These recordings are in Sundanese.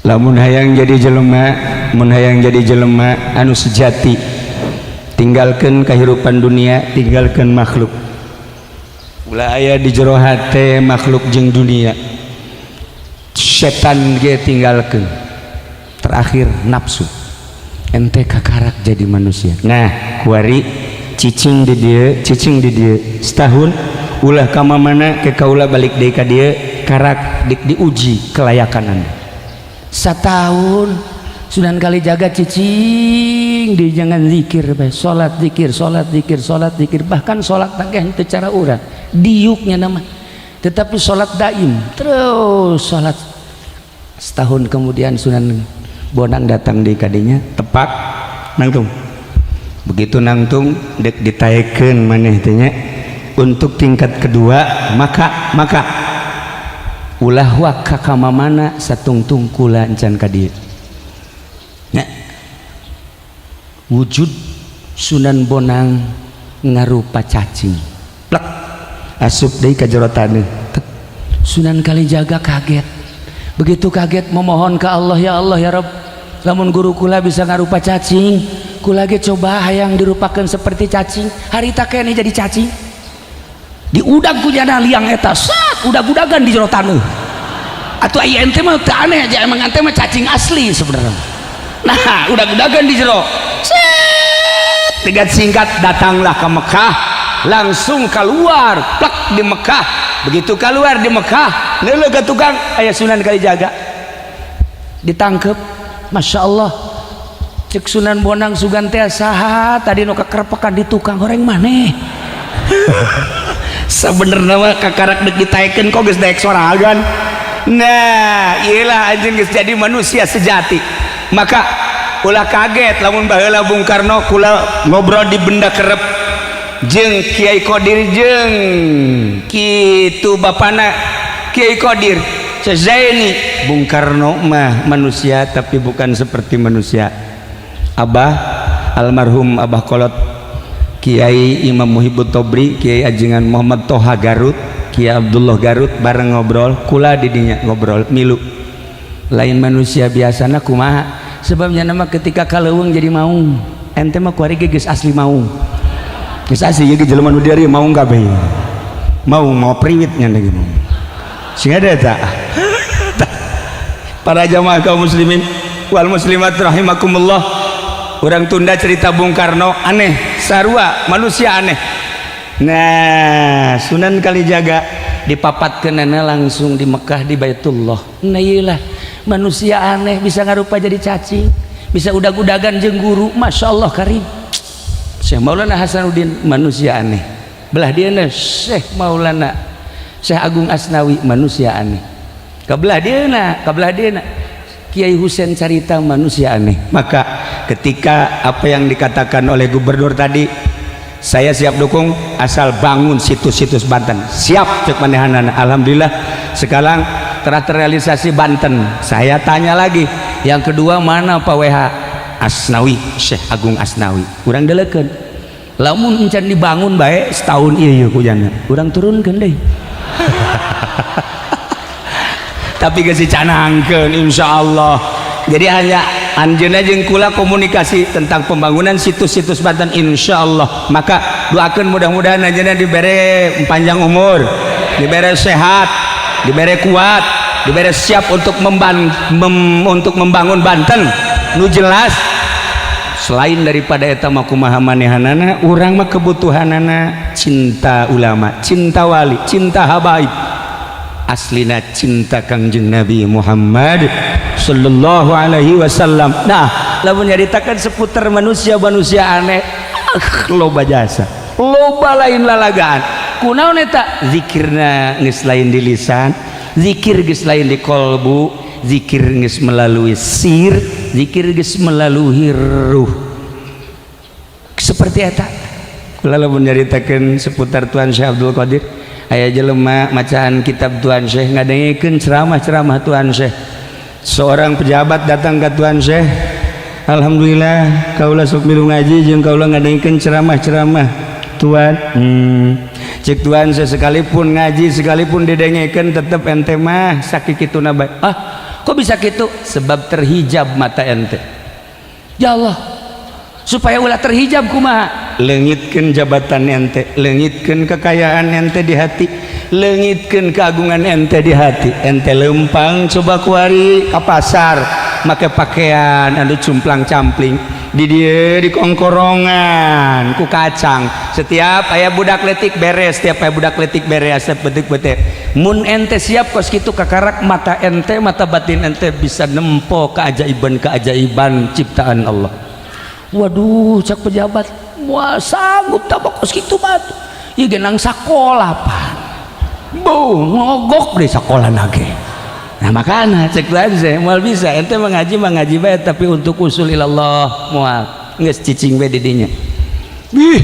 Lamun hayang jadi jelema, mun hayang jadi jelema anu sejati, tinggalkan kehidupan dunia, tinggalkan makhluk. Ulah aya di jero hate makhluk jeung dunia, setan ge tinggalkan, terakhir nafsu. Ente kakarak jadi manusia. Nah, kuari cicing di dieu, cicing di dieu setahun, ulah ka mana ke kaula, balik deui ka dieu, karak diuji kelayakan anda. Setahun Sunan Kalijaga cicing di jangan zikir bae, salat zikir, salat zikir, salat zikir, bahkan salat teh henteu cara urang diuknya nama, tetapi salat daim terus salat. Setahun kemudian Sunan Bonang datang di kadinya, tepak nangtung. Begitu nangtung, dek ditaekeun maneh teh nya untuk tingkat kedua, maka ulah waka ka mana satungtung kula encan ka dieu nya. Wujud Sunan Bonang ngarupa cacing, plek, asup deui ka jero taneuh. Tek. Sunan Kalijaga kaget. Begitu kaget, memohon ke Allah, "Ya Allah, ya Rabb, lamun guru kula bisa ngarupa cacing, kula ge coba hayang dirupakan seperti cacing." Harita keneh jadi cacing, diudag ku jana liang eta, sat, udag-udagan di jero taneuh. Atuh aya ente mah teu aneh aja, emang ente mah cacing asli sebenarnya. Nah, udag-udagan di jero set. Dengan singkat, datanglah ke Mekah, langsung keluar plak di Mekah. Begitu keluar di Mekah, neuleuh ka tukang, aya Sunan Kalijaga, ditangkep. Masya Allah, cek Sunan Bonang, "Sugan teh saha tadi nu kakerepekan di tukang goreng maneh?" Sebenarnya mah kakarak dek ditaekeun kok geus daek sorangan. Nah, iyalah, anjeun geus jadi manusia sejati. Maka ulah kaget lamun baheula Bung Karno, kula ngobrol di benda kerep jeung Kiai Kodir, jeung kitu bapana Kiai Kodir Zaini. Bung Karno mah manusia, tapi bukan seperti manusia. Abah, almarhum Abah Kolot, Kiai Imam Muhibbut Tobri, Kiai Ajengan Muhammad Toha Garut, Kiai Abdullah Garut, bareng ngobrol kula didinya, ngobrol milu. Lain manusia biasana kumaha sebabnya? Nama ketika kaleuweung jadi maung. Ente mah kuari ge geus asli maung, geus asli ge jelema nu dieu maung kabeh, maung mau priwit nya lagi maung sing ada tak. Para jamaah kaum muslimin wal muslimat rahimakumullah, orang tunda cerita Bung Karno aneh, sarua manusia aneh. Nah, Sunan Kalijaga dipapatkeunana langsung di Mekah, di Baitullah. Nah, iyalah manusia aneh, bisa ngarupa jadi cacing, bisa udag-udagan jeung guru. Masya Allah karim. Syekh Maulana Hasanuddin manusia aneh, belah dia Syekh Maulana Syekh Agung Asnawi manusia aneh, kabelah dia, kabelah dia Kiai Husein Carita manusia aneh. Maka ketika apa yang dikatakan oleh gubernur tadi, saya siap dukung asal bangun situs-situs Banten, siap cek manehanana. Alhamdulillah, sekarang telah terrealisasi Banten. Saya tanya lagi yang kedua, mana Pak WH Asnawi, Syekh Agung Asnawi? Urang delekeun, lamun encan dibangun baik setahun, iya iya kujana urang turunkeun deh, tapi geus dicanangkeun insyaallah. Jadi hanya anjeunna jeung kula komunikasi tentang pembangunan situs-situs Banten, insyaallah. Maka doakeun mudah-mudahan anjeunna dibere panjang umur, dibere sehat, dibere kuat, dibere siap untuk untuk membangun Banten nu jelas. Selain daripada eta mah kumaha manehanana, urang mah kebutuhanana cinta ulama, cinta wali, cinta habaib, aslina cinta Kangjeng Nabi Muhammad sallallahu alaihi wasallam. Nah, lamun nyaritakan seputar manusia-manusia aneh, ah, loba jasa, loba lain lalagaan. Kunaon eta? Zikirna geus lain di lisan, zikir geus lain di kolbu, zikir geus melalui sir, zikir geus melalui ruh. Seperti eta kula lamun nyaritakeun seputar Tuan Syekh Abdul Qadir. Aya jelema macaan kitab Tuan Syekh, ngadengekeun ceramah-ceramah Tuan Syekh. Seorang pejabat datang ke Tuan Syekh, "Alhamdulillah, kaula sok milu ngaji jeung kaula ngadengekeun ceramah-ceramah Tuan." Cek Tuan Syekh, "Sekalipun ngaji, sekalipun didengekeun, tetep ente mah sakikituna bae." Ah. Kok bisa gitu? Sebab terhijab mata ente. Ya Allah, supaya ulah terhijab kumaha? Leungitkeun jabatan ente, leungitkeun kekayaan ente di hati, leungitkeun keagungan ente di hati. Ente lempang coba kuari ke pasar make pakaian anu cumplang campling, di dia di kongkorongan ku kacang. Setiap aya budak letik beres, setiap aya budak letik beres, setiap betik betik. Mun ente siap kos kitu, kakarak mata ente, mata batin ente bisa nempo keajaiban keajaiban ciptaan Allah. Waduh, cak pejabat, wah, sanggup tak kos kitu batu ieu genang sakola pan bu ngogok di sekolah nage. Nah, makanya cek saya moal bisa ente mengaji mengaji bae, tapi untuk usul ilallah moal, geus cicing bae di dinya. Ih,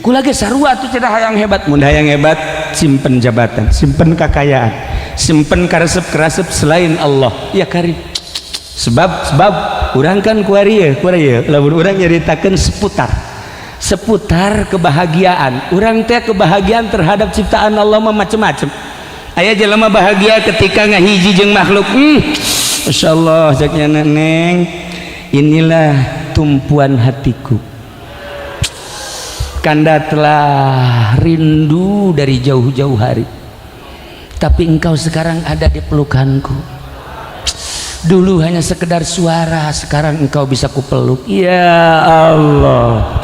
kula ge sarua tuh, cenah hayang hebat. Mun hayang hebat, simpen jabatan, simpen kekayaan, simpen karesep-karesep selain Allah ya karim. Sebab sebab urang kan kuari ya, kuari ya, lamun urang nyaritakeun seputar seputar kebahagiaan urang teh, kebahagiaan terhadap ciptaan Allah mah macem-macem. Aya jelema bahagia ketika ngahiji jeung makhluk. Masya Allah, ceknya, "Neng, inilah tumpuan hatiku. Kanda telah rindu dari jauh-jauh hari, tapi engkau sekarang ada di pelukanku. Dulu hanya sekedar suara, sekarang engkau bisa kupeluk. Ya Allah,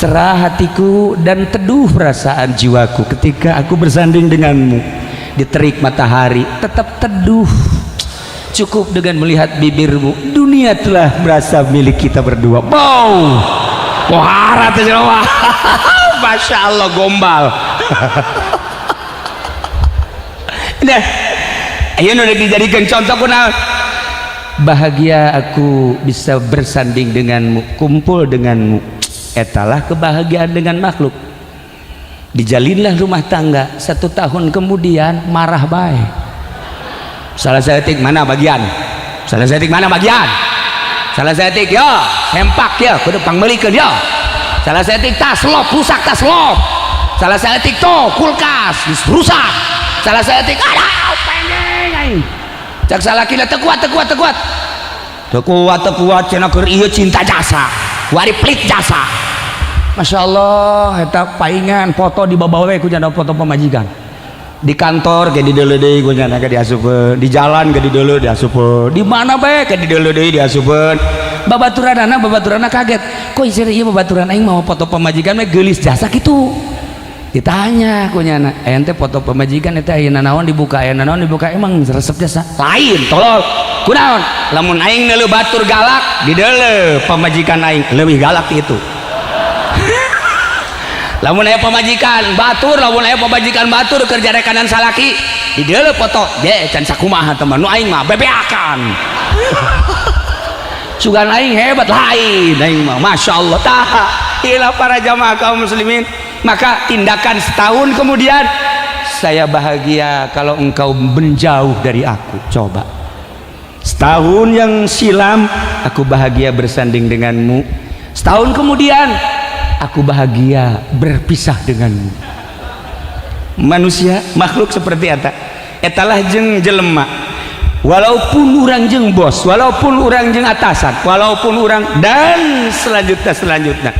cerah hatiku dan teduh perasaan jiwaku ketika aku bersanding denganmu. Di terik matahari tetap teduh, cukup dengan melihat bibirmu, dunia telah merasa milik kita berdua." Wow, wahara teh. Masya Allah, gombal. Nah, ayo nu dijadikan contoh kunaon? Bahagia aku bisa bersanding denganmu, kumpul denganmu. Etalah kebahagiaan dengan makhluk. Dijalinlah rumah tangga, satu tahun kemudian marah bae. Salah saeutik mana bagian, salah saeutik mana bagian, salah saeutik ya sempak ya kudu pangmeulikeun ya, salah saeutik tas lop rusak, tas lop, salah saeutik to kulkas rusak, salah saeutik ada pengen aing. Cak salakina, "Teu kuat, teu kuat, teu kuat, teu kuat, teu kuat." Cenah keur ieu cinta jasa, wari pelit jasa. Masya Allah, eta paingan foto di babawe ku janda, foto pamajikan. Di kantor ge dideuleu deui ku janda, ge diasupeun. Di jalan ge dideuleu diasupeun, di mana bae ge dideuleu deui diasupeun. Babaturanana, babaturanana kaget, kok isir ieu babaturan aing mau foto pamajikan mah geulis jasa kitu. Ditanya ku nyana, "Ente foto pamajikan eta aya naon dibuka, aya naon dibuka, emang resep jasa?" "Lain, tolol. Kunaon? Lamun aing neuleu batur galak, dideuleu pamajikan aing leuwih galak ti itu. Lamun aya pamajikan batur, lamun aya pamajikan batur kerja rekanan salaki, dideuleu foto ge can sakumaha teman nu aing mah bebeakan. Sugan aing hebat, lain, aing mah Masya Allah." Tah, ilah para jamaah kaum muslimin, maka tindakan setahun kemudian, "Saya bahagia kalau engkau menjauh dari aku." Coba, setahun yang silam aku bahagia bersanding denganmu, setahun kemudian aku bahagia berpisah denganmu. Manusia, makhluk seperti eta. Etalah jeng jelema, walaupun urang jeng bos, walaupun urang jeng atasan, walaupun urang dan selanjutnya selanjutnya,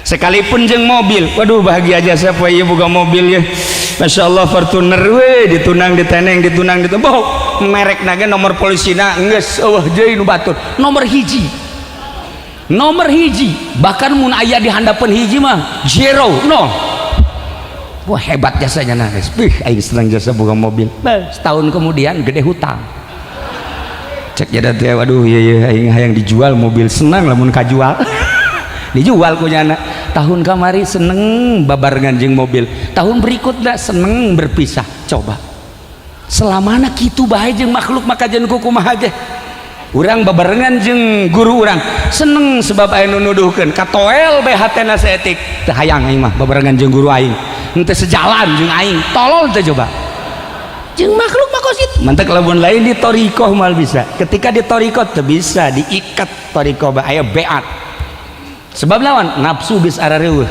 sekalipun jeng mobil. Waduh, bahagia aja siapa iya buka mobil ya, Masya Allah, Fortuner we, ditunang diteneng, ditunang ditunang, merek naga, nomor polisina geus eueuh deui nu batur, nomor hiji, nomor hiji, bahkan mun aya di handapeun hiji mah zero, nol. Wah, hebat jasanya nangis. Bih, aing senang jasa buka mobil. Bah, setahun kemudian gede hutang. Cek jada teh, "Waduh, iya iya, aing hayang dijual mobil, senang lamun kajual." Dijual ku nyana. Tahun kamari seneng babarengan jeung mobil, tahun berikutnya seneng berpisah. Coba, selamana kitu bae jeung makhluk. Maka jeung kumaha ge urang babarengan jeung guru urang seneng, sebab aya nu nuduhkeun katoel bae hatena saeutik, "Teu hayang aing mah babarengan jeung guru aing, henteu sejalan jeung aing." Tolol teh? Coba jeung makhluk mah kos kitu. Mantak lamun lain di thoriqoh mal bisa. Ketika di thoriqoh teu bisa diikat, thoriqoh bae aya beat, sebab lawan nafsu geus arareuweuh.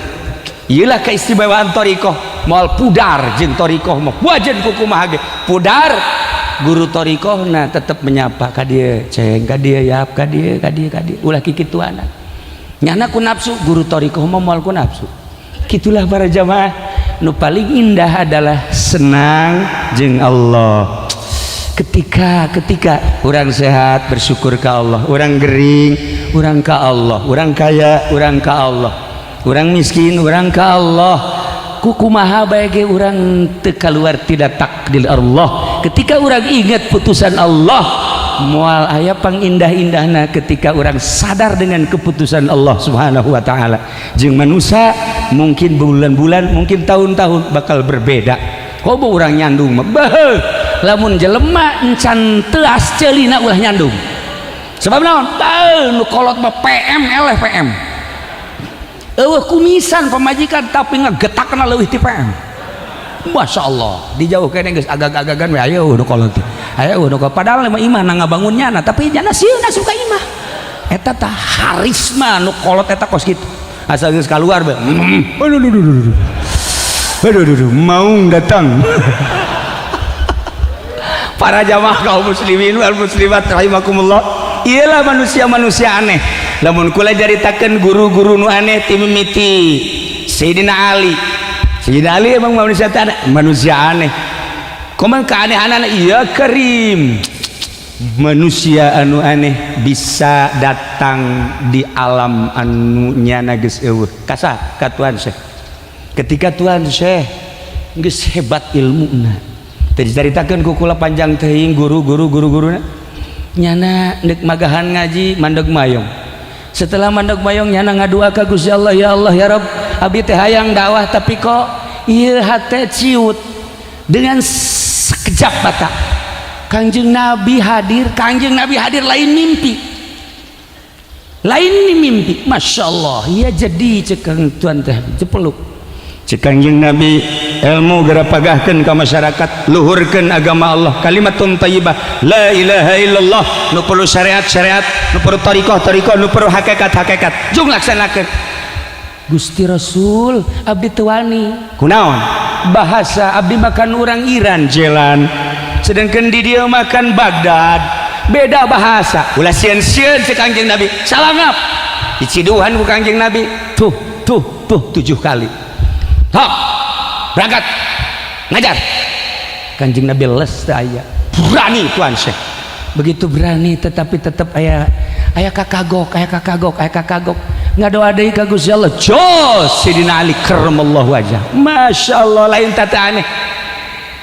Iyalah keistimewaan thoriqoh, moal pudar jeung thoriqoh mah, wajan kumaha ge pudar. Guru thoriqohna tetep menyapa ka dieu, ceng ka dieu, yap ka dieu, ka dieu, ka dieu, ulah kikituanan. Nyana ku nafsu, guru thoriqoh mah moal ku nafsu. Gitulah para jamaah. Nu paling indah adalah senang jeung Allah. Ketika ketika orang sehat, bersyukur ke Allah, orang gering, orang ke Allah, orang kaya, orang ke Allah, orang miskin, orang ke Allah. Kukumaha bae ge urang teu keluar tidak takdir Allah. Ketika orang ingat putusan Allah, moal aya pangindah-indahna ketika orang sadar dengan keputusan Allah Subhanahu wa taala. Jeung manusia mungkin bulan-bulan, mungkin tahun-tahun bakal berbeda. Komo urang nyandung mah, beuh, lamun jelema encan teuas ceulina, ulah nyandung. Sebab naon? Beuh, nu kolot mah PM eleh PM. Eueuh kumisan pamajikan, tapi ngegetakna leuwih ti PM. Masya Allah, dijauh kene geus agag-agagan we, ayo nu kolot teh. Ayo nu kolot. Padahal mah imah na ngabangun nyana, tapi nyana sieun asup ka imah. Eta tah harisma nu kolot eta kos kitu. Asal geus kaluar bae. Aduh, aduh, aduh, aduh. Aduh, aduh, aduh, maung datang. Para jamaah kaum muslimin wal muslimat rahimakumullah. Iyalah manusia-manusia aneh. Lamun kula caritakeun guru-guru nu aneh ti mimiti Sayyidina Ali. Sayyidina Ali emang manusia teh manusia aneh. Kumaha keanehanana? Iya karim. Manusia anu aneh bisa datang di alam anu nyana geus eueuh. Kasa ka Tuan Syekh. Ketika Tuan Syekh geus hebat ilmuna. Teu dicaritakeun ku kula panjang teuing guru-guru guru-guruna. Nyana neuk magahan ngaji, mandeg mayong. Setelah mandeg mayong, nyana ngadua ka Gusti Allah, "Ya Allah, ya Rabb, abdi teh hayang dakwah, tapi kok ieu hate ciut." Dengan sekejap mata Kangjeng Nabi hadir. Kangjeng Nabi hadir, lain mimpi, lain ini mimpi. Masya Allah ya. Jadi cek Tuan teh cepeluk, cek Kangjeng Nabi, "Ilmu geura pagahkeun ka masyarakat, luhurkeun agama Allah, kalimatun thayyibah, la ilaha illallah. Nu perlu syariat syariat, nu perlu thariqah thariqah, nu perlu hakikat hakikat, jung laksanakeun." "Gusti Rasul, abdi teu wani." "Kunaon?" "Bahasa abdi makan orang Iran jalan, sedangkan di dia makan Baghdad, beda bahasa." "Ulah sieun-sieun," cek Kangjeng Nabi. Salangap diciduhan ku Kangjeng Nabi, tuh tuh tuh, tujuh kali. Hok, berangkat ngajar. Kanjeng Nabi les teu aya. Berani Tuan Syekh, begitu berani, tetapi tetap aya aya kakagok, aya kakagok, aya kakagok. Ngadoa deui ka Gusti Allah. Jos Sidina Ali karramallahu wajah. Masya Allah, lain tata aneh.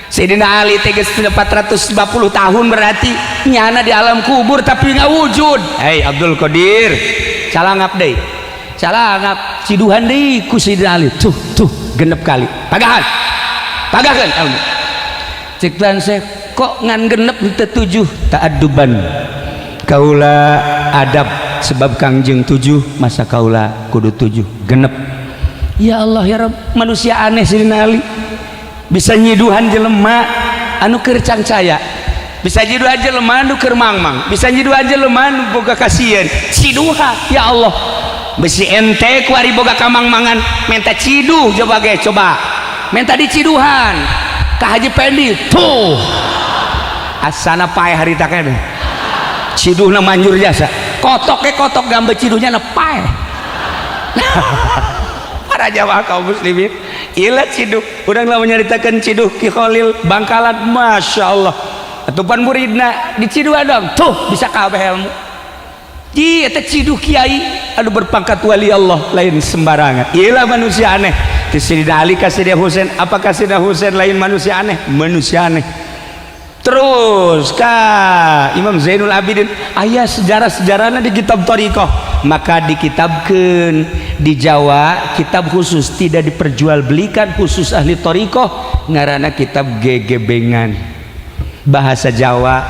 Sayyidina Ali teh geus 450 tahun, berarti nyana di alam kubur tapi nggak wujud. Hei Abdul Qadir, calangap deui, calangap, ciduhan deui ku Sayyidina Ali, tuh tuh, genep kali. Pagahan, pagahan ilmu. Cek Tuan Syekh, "Kok ngan genep teu tujuh?" "Ta'adduban, kaula adab, sebab Kangjeng tujuh, masa kaula kudu tujuh, genep." Ya Allah, ya Rabb, manusia aneh Sayyidina Ali, bisa nyiduhan jelema anu keur cangcaya, bisa nyiduhan jelema anu keur mangmang, bisa nyiduhan jelema anu boga kasieun. Ciduha, ya Allah, besi ente kuari boga kamangmangan minta ciduh. Coba ge, coba minta diciduhan ka Haji Pendi tuh, asana paeh harita keneh. Ciduhna manjur jasa, kotok ke kotok gambe, ciduhnya na paeh. Para jamaah kaum muslimin, ila ciduh urang lah menyeritakan ciduh Ki Khalil Bangkalan. Masya Allah, atupan muridna diciduhan dong tuh, bisa kabeh ilmu. Ji eta ciduh kiai anu berpangkat wali Allah, lain sembarangan. Iyalah manusia aneh. Ti Sayyidina Ali ka Sayyidina Husain. Apakah Sayyidina Husain lain manusia aneh? Manusia aneh. Terus ka Imam Zainul Abidin, aya sejarah-sejarahnya di kitab thariqah. Maka dikitabkeun di Jawa kitab khusus, tidak diperjualbelikan, khusus ahli thariqah, ngaranna kitab Gegebengan, bahasa Jawa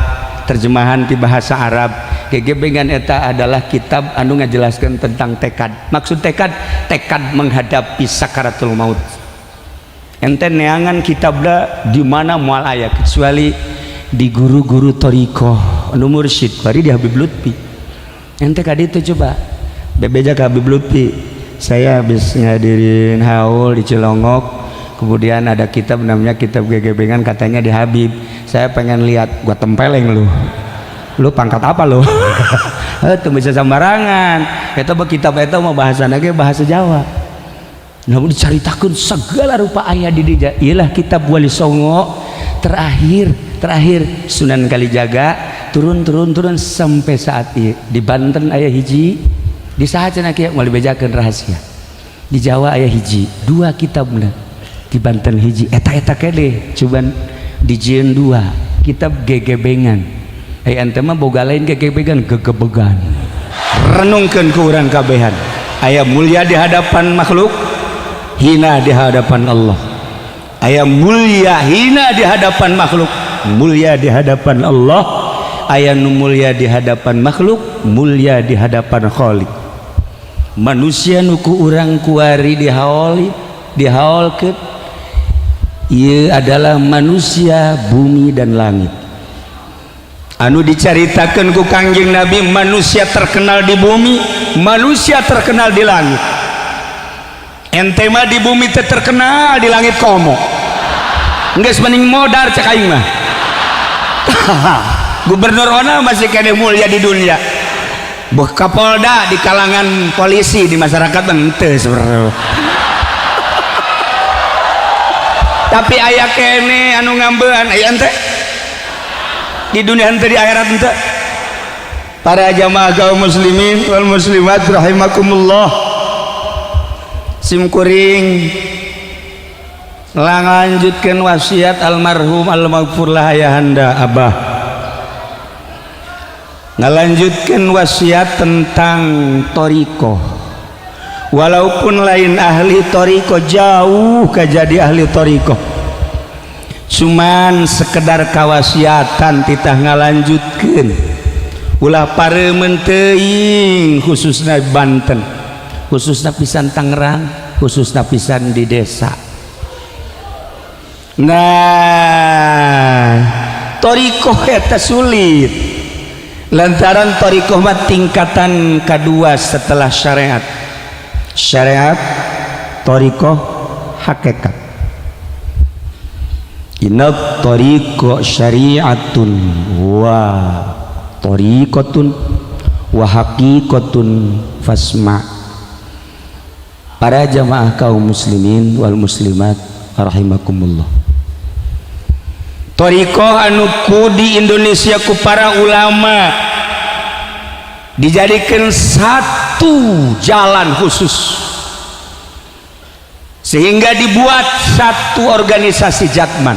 terjemahan di bahasa Arab. Gegebengan eta adalah kitab anu ngajelaskan tentang tekad. Maksud tekad, tekad menghadapi sakaratul maut. Ente neangan kitabna di mana moal aya, kecuali di guru-guru thariqah anu mursyid bari di Habib Lutfi. Ente kadi itu coba bebeja ke Habib Lutfi, "Saya habis ngadirin haul di Cilongok." Kemudian ada kitab namanya kitab Gegebengan, katanya di Habib. Saya pengen lihat, gua tempeleng lu. Lu pangkat apa lu? Itu bisa sembarangan. Eta mah kitab eta mah bahasa ge bahasa Jawa. Namun dicaritakeun segala rupa aya di dinya. Iyalah kitab Wali Songo terakhir, terakhir Sunan Kalijaga turun turun turun sampai saat ini di Banten aya hiji, di saha cenah kieu moal dibejakeun rahasia. Di Jawa aya hiji, dua kitabna. Di Banten hiji, eta-eta kene cuman dijieun dua kitab Gegebengan. Eh, ente mah boga lain gegebegan, gegebegan. Renungkeun ku urang kabehan. Aya mulia di hadapan makhluk, hina di hadapan Allah. Aya mulia hina di hadapan makhluk, mulia di hadapan Allah. Aya nu mulia di hadapan makhluk, mulia di hadapan Khalik. Manusia nu ku urang kuari dihaoli, dihaolkeun, ieu adalah manusia bumi dan langit. Anu dicaritakeun ku Kangjeng Nabi, manusia terkenal di bumi, manusia terkenal di langit. Ente mah di bumi teh terkenal, di langit komo. Geus mending modar cek aing mah. Gubernur ona masih kene mulia di dunia. Boh Kapolda di kalangan polisi, di masyarakat henteu sebenarnya. Tapi aya kene anu ngambean, aya ente di dunia henteu, di akhirat henteu. Para jamaah kaum muslimin wal muslimat rahimakumullah, sim kuring lanjutkan wasiat almarhum almaghfurlah ayahanda abah, ngalanjutkan wasiat tentang thoriqoh. Walaupun lain ahli thoriqoh, jauh kejadi ahli thoriqoh, cuman sekedar kawasiatan titah ngalanjutkeun ulah pareumeun teuing, khususnya Banten, khususnya pisan Tangerang, khususnya pisan di desa. Nah, thoriqoh eta sulit lantaran thoriqoh mah tingkatan kedua setelah syariat. Syariat, thoriqoh, hakikat. Inna thoriqo syariatun wa thoriqotun wa haqiqatun fasma. Para jamaah kaum muslimin wal muslimat rahimakumullah, thoriqoh anu ku di Indonesia ku para ulama dijadikan satu jalan khusus sehingga dibuat satu organisasi Jatman,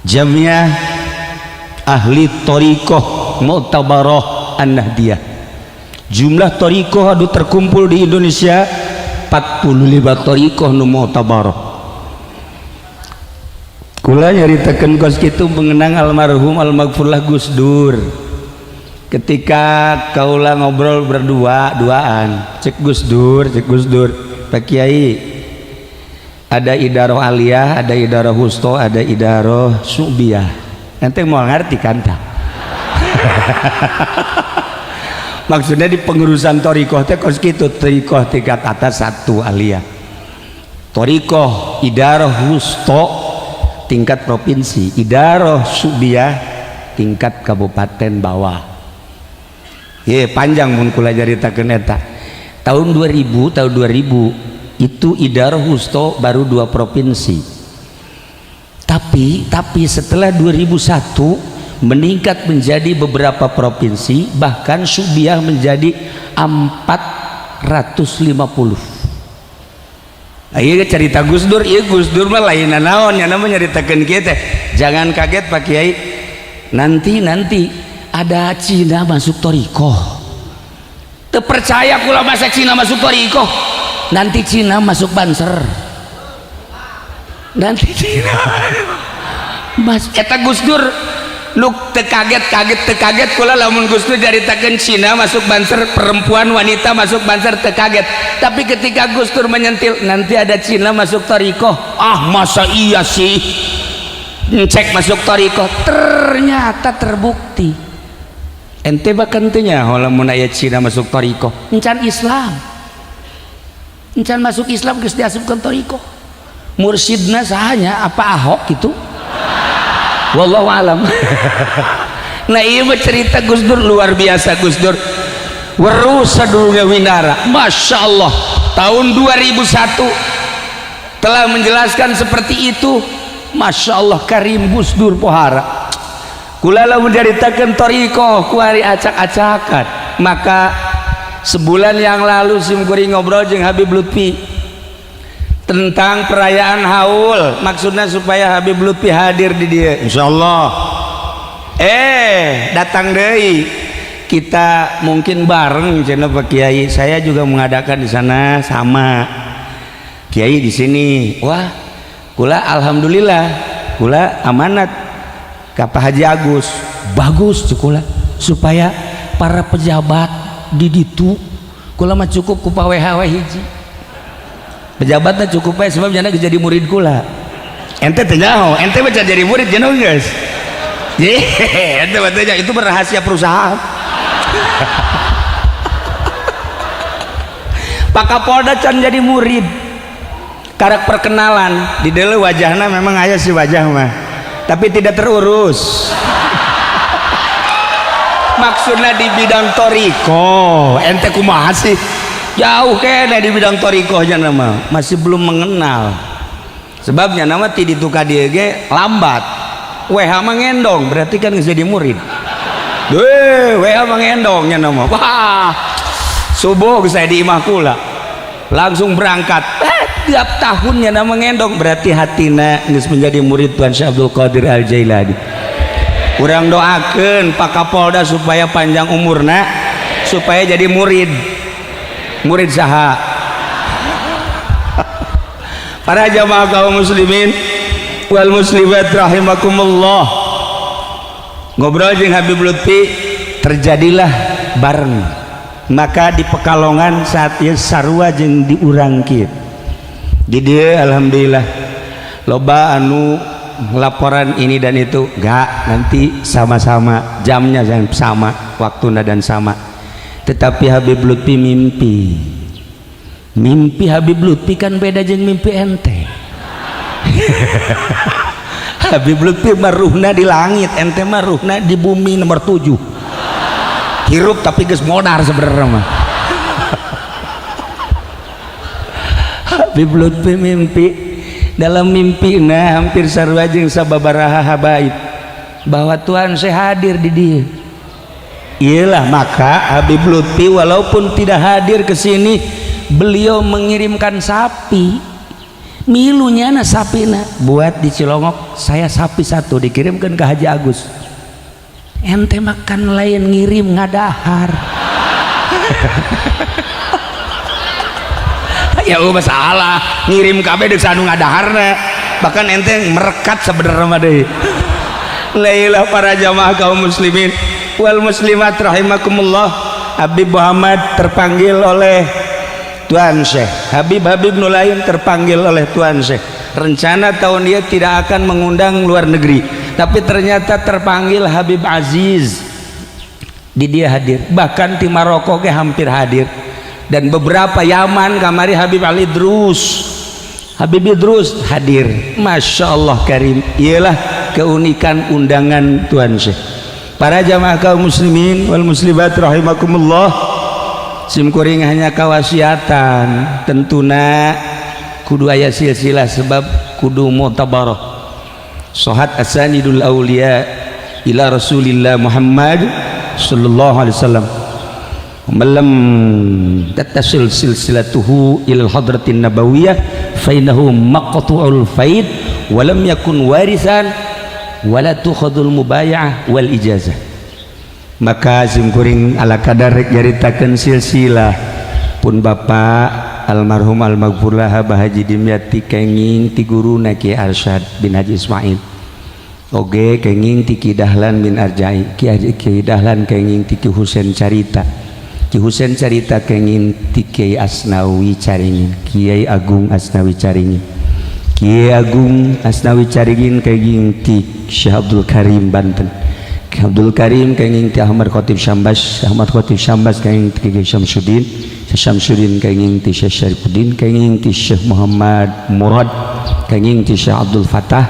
Jamiah Ahli Thoriqoh Mu'tabarah An-Nahdiyah. Jumlah thoriqoh anu terkumpul di Indonesia 45 thoriqoh nu mu'tabarah. Kula nyaritakeun kos kitu mengenang almarhum almaghfurlah Gus Dur. Ketika kaula ngobrol berdua duaan, cek Gus Dur, cek Gus Dur, "Pak Kiai, ada idaroh aliyah, ada idaroh wusto, ada idaroh syu'biyah." Nanti mau ngerti kan tak? Maksudnya di pengurusan thoriqoh teh kos kitu, thoriqoh tingkat atas satu aliyah, thoriqoh idaroh wusto tingkat provinsi, idaroh syu'biyah tingkat kabupaten bawah. Ye, panjang mun kula caritakeun eta. Tahun 2000, tahun 2000 itu idaroh wusto baru dua provinsi, tapi setelah 2001 meningkat menjadi beberapa provinsi, bahkan syu'biyah menjadi 450. Iya, cerita Gus Dur, iya Gus Dur mah lain naon ya, namanya nyaritakeun kieu teh. "Jangan kaget, Pak Kiai, nanti nanti ada Cina masuk thoriqoh." Teu percaya kula, masa Cina masuk thoriqoh? Nanti Cina masuk Banser, nanti Cina mas eta Gus Dur nu teu kaget, kaget teu kaget kula lamun Gus Dur caritakeun Cina masuk Banser, perempuan wanita masuk Banser, teu kaget. Tapi ketika Gus Dur menyentil nanti ada Cina masuk thoriqoh, ah masa iya sih, cek masuk thoriqoh, ternyata terbukti. Ente bahkan teu nyaho lamun aya Cina masuk thoriqoh, encan Islam, encan masuk Islam geus diasupkeun thoriqoh. Mursidna sahanya apa Ahok gitu, wallahu alam. Nah, iya mah cerita Gus Dur luar biasa. Gus Dur weruh sadurunge winara, Masya Allah. Tahun 2001 telah menjelaskan seperti itu. Masya Allah karim, Gus Dur pohara kula. Lamun menceritakan thoriqoh kuari acak-acakan. Maka sebulan yang lalu simkuring ngobrol jeung Habib Lutfi tentang perayaan haul, maksudnya supaya Habib Lutfi hadir di dia. Insyaallah datang deui kita mungkin bareng cenah. Pak Kiai, saya juga mengadakan di sana sama Kiai di sini. Wah, kula alhamdulillah, kula amanat ke Pak Haji Agus, bagus kula supaya para pejabat di ditu. Kula mah cukup ku Pak WH hiji, pejabatnya cukup bae, sebab jana jadi murid kula. Ente teu nyaho, ente mah jadi murid jenong geus. Ente mah teu, itu rahasia perusahaan. Pak Kapolda can jadi murid, karak perkenalan di dalam. Wajahnya memang aya sih, wajah mah, tapi tidak terurus. Maksudnya di bidang thoriqoh, ente kumaha sih, jauh kene di bidang thoriqohnya, nama masih belum mengenal. Sebabnya nama ti ditu ka dieu ge lambat. WH mah ngendong, berarti kan geus jadi murid. Deh, WH mah ngendongnya nama. Wah, subuh saya di imah kula langsung berangkat. Tiap tahunnya nama ngendong, berarti hatina geus menjadi murid Tuan Syekh Abdul Qadir Al Jailani. Urang doakeun Pak Kapolda supaya panjang umurna, supaya jadi murid. Murid saha? Para jamaah kaum muslimin wal muslimat rahimakumullah, ngobrol jeung Habib Lutfi, terjadilah bareng. Maka di Pekalongan saat ieu sarua jeung di urang kieu di dieu, alhamdulillah loba anu laporan ini dan itu. Enggak, nanti sama-sama jamnya dan sama waktunya dan sama. Tetapi Habib Lutfi mimpi. Mimpi Habib Lutfi kan beda jeung mimpi ente. Habib Lutfi mah ruhna di langit, ente mah ruhna di bumi nomor 7, hirup tapi geus modar sebenarnya mah. Habib Lutfi mimpi, dalam mimpi nah hampir sarua jeung sababaraha habaib bahwa Tuhan saya hadir di dia. Iyalah, maka Habib Lutfi walaupun tidak hadir ke sini, beliau mengirimkan sapi. Milunya na sapina buat di Cilongok. Saya sapi satu dikirimkan ke Haji Agus. Ente makan lain ngirim, ngadahar ya. Oh, masalah ngirim kabeh deuk anu ngadaharna, bahkan ente merekat sebenarnya mah deui. Lailah, para jamaah kaum muslimin wal muslimat rahimakumullah, Habib Muhammad terpanggil oleh Tuan Syekh, Habib Habib nu lain terpanggil oleh Tuan Syekh. Rencana tahun dia tidak akan mengundang luar negeri, tapi ternyata terpanggil Habib Aziz di dia hadir. Bahkan di Maroko ke hampir hadir dan beberapa Yaman kamari Habib Ali Idrus, Habib Idrus hadir. Masya Allah karim, ialah keunikan undangan Tuan Syekh. Para jamaah kaum muslimin wal muslimat rahimakumullah, simkuring hanya kawasiatan, tentuna kudu aya silsilah, sebab kudu mu'tabarah sohat asanidul aulia ila Rasulillah Muhammad sallallahu alaihi wasallam. Lam tattasil silsilatuhu ila hadratin nabawiyah fa innahu maqtu'ul faid wa lam yakun warisan wala tukhadul mubaya'ah wal ijazah. Maka simkuring ala kadar rek nyaritakeun silsilah pun bapak almarhum almaghfurlah Abah Haji Dimyati kenging ti guruna Ki Arsyad bin Haji Ismail, oge kenging ti Ki Dahlan bin Arjai, Ki Haji Ki Dahlan kenging ti Ki Husen Carita, Ki Husen Carita kenging ti Kiai Asnawi Caringin, Kiai Agung Asnawi Caringin, Kiai Agung Asnawi Caringin kenging ti Syekh Abdul Karim Banten. Abdul Karim kenging ti Ahmad Khatib Syambas, Ahmad Khatib Syambas kenging ti Kiai Syamsuddin, Syekh Syamsuddin kenging ti Syekh Syarifuddin, kenging ti Syekh Muhammad Murad, kenging ti Syekh Abdul Fatah,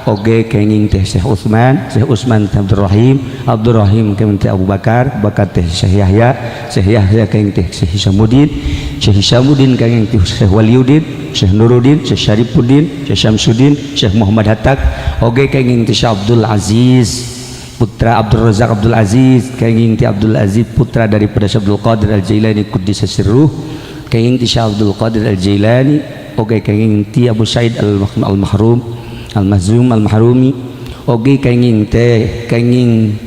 oge kenging teh Syekh Utsman, Syekh Utsman teh Abdul Rahim, Abdul Rahim kenging teh Abu Bakar, Bakar teh Syekh Yahya, Syekh Yahya kenging teh Syekh Hishamuddin, Syekh Hishamuddin kenging teh Syekh Waliuddin, Syekh Nuruddin, Syekh Syarifuddin, Syekh Syamsuddin, Syekh Muhammad Hatak, oge kenging teh Syekh Abdul Aziz putra Abdul Razak Abdul Aziz, kenging ti Abdul Aziz putra daripada Syekh Abdul Qadir Al-Jailani Quddisa Sirruh, kenging ti Syekh Abdul Qadir Al-Jailani, oge kenging ti Abu Said Al-Mahrum Al-Mahzum Al-Mahrumi, oge kenging teh kenging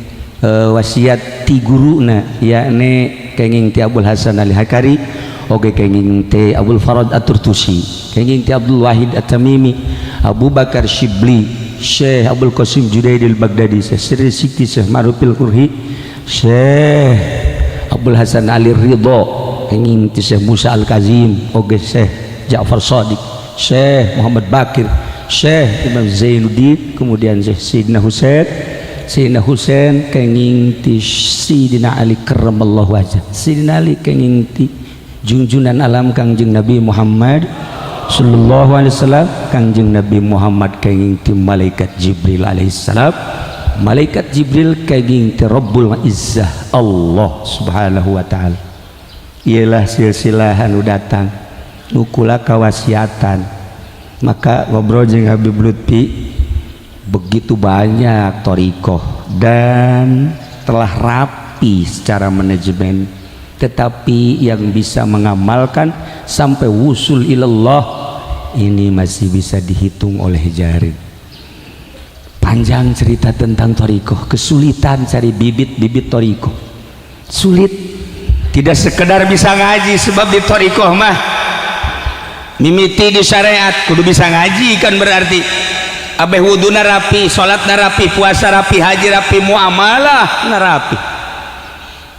wasiat ti guruna, yakni kenging ti Abul Hasan Ali Hakari, oge kenging teh Abul Farad At-Turtusi, kenging ti Abdul Wahid At-Tamimi, Abu Bakar Shibli, Syekh Abdul Qasim Junaid al-Baghdadi, Syekh Sirri Sikti, Syekh Ma'rufil Qurhi, Syekh Abdul Hasan Ali Ridho, kenging ti Syekh Musa Al-Kazim, oge Syekh Ja'far Sadiq, Syekh Muhammad Bakir, Syekh Imam Zainuddin, kemudian Syekh Sayyidina Husain, Sayyidina Husain kenging ti Sayyidina Ali karramallahu wajah, Sayyidina Ali kenging ti junjunan alam Kangjeng Nabi Muhammad sallallahu alaihi wasallam, Kangjeng Nabi Muhammad kenging ti malaikat Jibril alaihissalam, malaikat Jibril kenging ti Rabbul Izzah Allah subhanahu wa ta'ala. Ialah silsilah anu datang nukula kawasiatan. Maka ngobrol jeung Habib Lutfi, begitu banyak thoriqoh dan telah rapi secara manajemen, tetapi yang bisa mengamalkan sampai wusul ilallah ini masih bisa dihitung oleh jari. Panjang cerita tentang thoriqoh, kesulitan cari bibit-bibit thoriqoh sulit, tidak sekedar bisa ngaji, sebab di thoriqoh mah mimiti di syariat kudu bisa ngaji kan, berarti abeh wuduna rapi, salatna rapi, puasa rapi, haji rapi, muamalah rapi.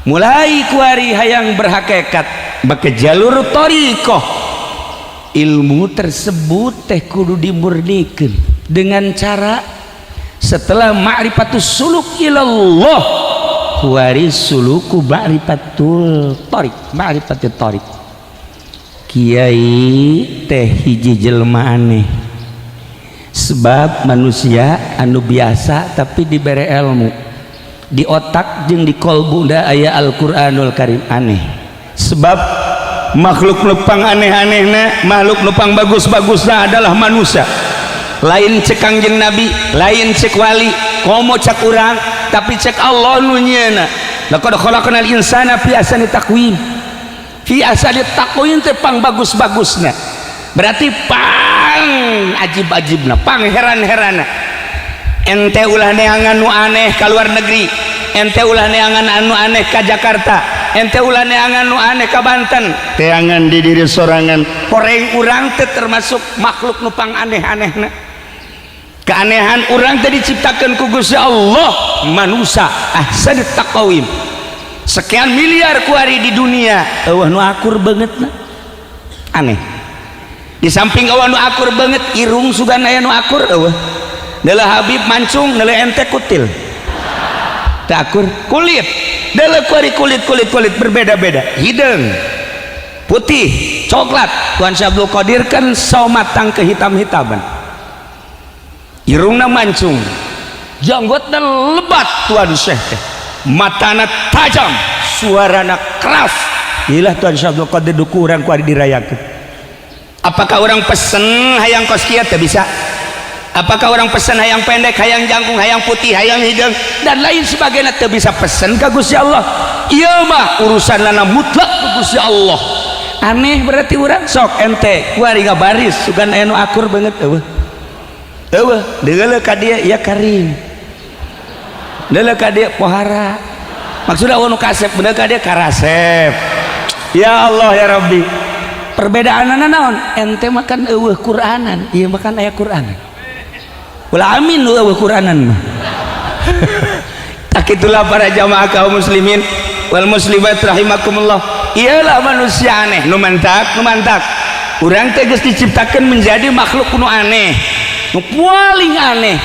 Mulai kuari hayang berhakikat bake jalur thoriqoh, ilmu tersebut teh kudu dimurnikan dengan cara setelah ma'rifatus suluk ilallah, kuari suluku ma'rifatul thoriq, ma'rifatul thoriq. Kiai teh hiji jelma aneh, sebab manusia anu biasa tapi diberi ilmu di otak jeung di kolbu da aya Al-Qur'anul Karim. Aneh sebab makhluk nu pang aneh-anehna, makhluk nu pang bagus-bagusna adalah manusia. Lain cek Kangjeng Nabi, lain cek wali, komo cek urang, tapi cek Allah nu nyieuna, laqad khalaqnal insana fi ahsani taqwim. Fi ahsani taqwim teh pang bagus-bagusna, berarti pang ajib-ajibna, pang heran-heranna. Ente ulah neangan nu aneh ka luar negeri, ente ulah neangan anu aneh ka Jakarta, ente ulah neangan nu aneh ka Banten, teangan di diri sorangan. Horeng urang teh termasuk makhluk nu pang aneh-anehna. Keanehan urang teh diciptakan ku Gusti Allah manusia ahsan taqwim. Sekian miliar kuari di dunia euweuh nu akur banget na. Aneh, di samping euweuh nu akur banget, irung sugan aya nu akur euweuh. Deuleu Habib mancung, deuleu ente kutil, teu akur kulit. Deuleu kuari kulit kulit kulit berbeda-beda, hideung, putih, coklat. Tuan Syekh Abdul Qadir kan sawo matang kehitam-hitaman, irungna mancung, janggotna lebat. Tuan Syekh teh matana tajam, suarana keras. Ilah Tuan Syekh Abdul Qadir duku urang kuari dirayakeun. Apakah orang pesen hayang kos kieu teh bisa? Apakah orang pesen hayang pendek, hayang jangkung, hayang putih, hayang hideung, dan lain sebagainya? Teu bisa pesen ka Gusti Allah. Ieu mah urusan lana mutlak ku Gusti Allah. Aneh berarti urang. Sok ente kuari ngabaris, sugan aya nu akur banget euweuh. Euweuh. Deuleu ka dieu ya Karim, deuleu ka dieu pohara, maksudna euweuh nu kasep, bener ka dieu karasep. Ya Allah ya Rabbi, perbedaanana naon? Ente makan euweuh Quranan, ieu makan aya Quranan. Ulah amin nu euweuh Quranan mah. Tak itulah para jamaah kaum muslimin wal muslimat rahimakumullah, iyalah manusia aneh. Nu mantak, nu mantak urang teh geus diciptakeun menjadi makhluk nu aneh, nu paling aneh.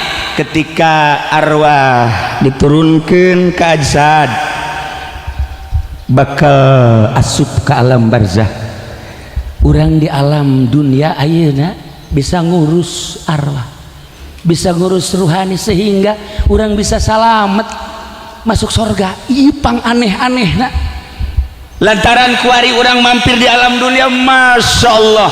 Ketika arwah diturunkan ke ajsad, bakal asup ke alam barzah. Urang di alam dunia ayeuna bisa ngurus arwah, bisa ngurus ruhani, sehingga urang bisa salamet masuk surga. Ipang aneh-aneh nah, lantaran kuari urang mampir di alam dunia, Masya Allah,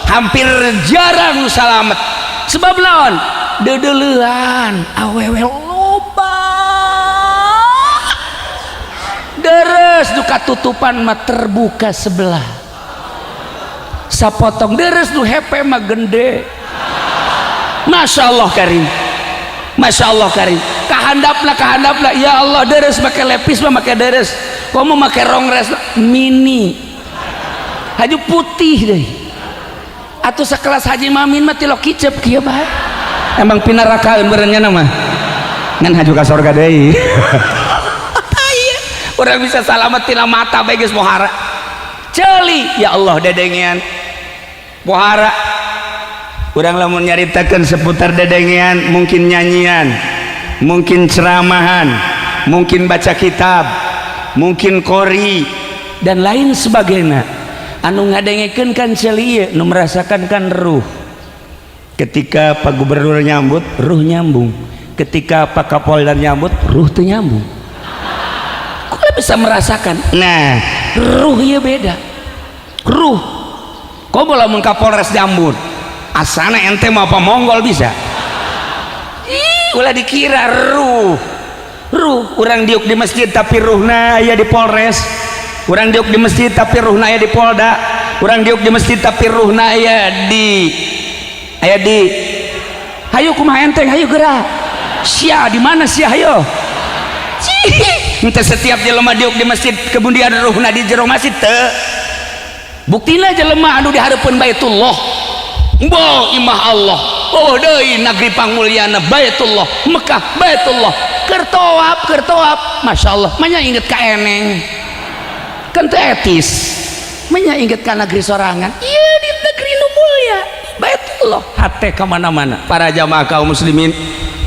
hampir jarang salamet. Sebab lawan dedelean awewe loba, deres duka tutupan mah terbuka sebelah sapotong, deres nu hepe mah gede. Masya Allah karim, Masya Allah karim. Kahandapna, kahandapna, ya Allah, deres make lepis mah make deres, komo make rongres mini haju putih deh, atau sekelas Haji Mamin mah tilok kicep kieu bae. Emang pinarakaeun beureunya nama ngan haju ka sorga deui. Iya, urang bisa salamet tina mata bae geus pohara ceuli. Ya Allah, dedengean pohara. Urang lamun nyaritakeun seputar dedengean, mungkin nyanyian, mungkin ceramahan, mungkin baca kitab, mungkin kori dan lain sebagainya. Anu ngadengekeun kan ceuli, nu merasakan kan ruh. Ketika Pak Gubernur nyambut, ruh nyambung. Ketika Pak Kapolda nyambut, ruh tuh nyambung. Kok bisa merasakan? Nah, ruh ya beda ruh. Kok lamun Kapolres nyambut, asana ente mau apa monggol bisa. Ih, ulah dikira ruh. Ruh urang diuk di masjid tapi ruhna aya di Polres, urang diuk di masjid tapi ruhna aya di Polda, urang diuk di masjid tapi ruhna aya di hayu kumaha enteng, hayu gerak sia, di mana sia, hayo. Ente setiap jelema diuk di masjid kemudian ruhna di jero masjid teu. Buktina jelema anu di hareupeun Baitullah, bo imah Allah, oh deui negeri pangmulyana Baitullah, Mekah, Baitullah, keur tawaf, keur tawaf, Masya Allah, manya inget ka eneng kan teu etis, manya inget ka negeri sorangan. Iya, di negeri nu mulia Baitullah hate kemana-mana. Para jamaah kaum muslimin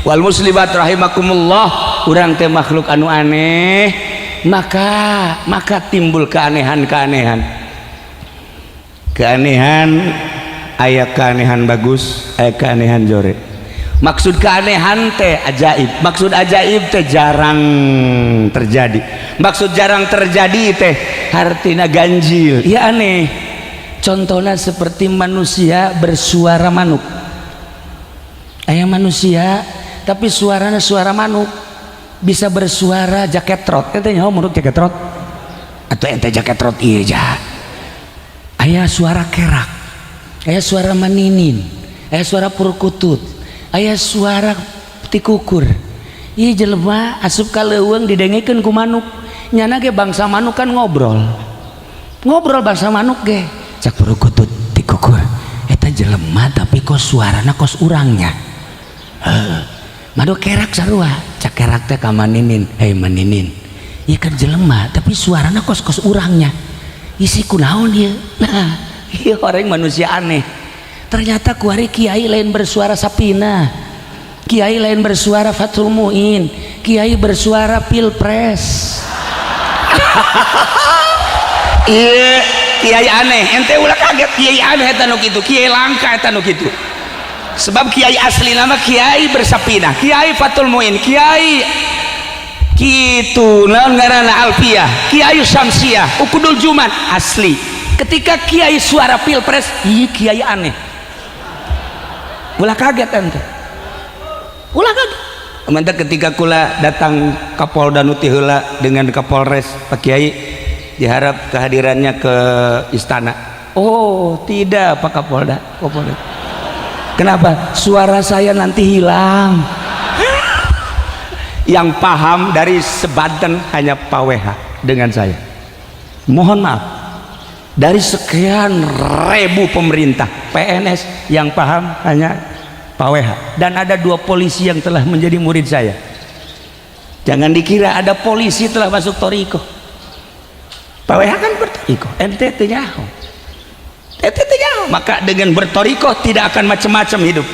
wal muslimat rahimakumullah, urang teh makhluk anu aneh, maka maka timbul keanehan-keanehan. Keanehan aya, keanehan bagus, aya keanehan jore. Maksud keanehan teh ajaib, maksud ajaib teh jarang terjadi, maksud jarang terjadi teh artinya ganjil ya, aneh. Contohnya seperti manusia bersuara manuk. Aya manusia tapi suaranya suara manuk, bisa bersuara jaket trot. Ente nyaho menurut jaket trot atau ente jaket trot? Iya ja. Aya suara kerak, aya suara maninin, aya suara purkutut, aya suara tikukur. Iya, jelema asup ka leuweung didengekeun ku manuk. Nyana ge bangsa manuk kan ngobrol, ngobrol bangsa manuk ge. Cak purkutut tikukur, eta jelema tapi kok suarana kos urangnya. Heuh, madu kerak sarua. Cak kerak teh ka maninin, "Hei maninin, ieu kan jelema tapi suarana kos kos urangnya, isi kunaon ieu?" Nah, ieu orang manusia aneh. Ternyata kuari kiai lain bersuara Sapina, kiai lain bersuara Fathul Muin, kiai bersuara Pilpres. Iya, kiai aneh. Ente ulah kaget, kiai aneh eta nu kitu, kiai langka eta nu kitu. Sebab kiai asli nama kiai bersapina, kiai Fathul Muin, kiai kitu naon ngaranna, Alfiah, kiai Syamsiah, Ukudul Juman asli. Ketika kiai suara Pilpres, iya kiai aneh. Ulah kaget ente, ulah kaget. Mantap, ketika kula datang Kapolda nu ti heula dengan Kapolres, "Pak Kiai, diharap kehadirannya ke istana." "Oh tidak, Pak Kapolda." "Kapolda, kenapa?" "Suara saya nanti hilang." Yang paham dari sebanten hanya Pak WH dengan saya. Mohon maaf, dari sekian ribu pemerintah PNS yang paham hanya Pak WH dan ada dua polisi yang telah menjadi murid saya. Jangan dikira ada polisi telah masuk toriko. Pak WH kan bertoriko, ente teu nyaho, ente teu nyaho. Maka dengan bertoriko tidak akan macam-macam hidup.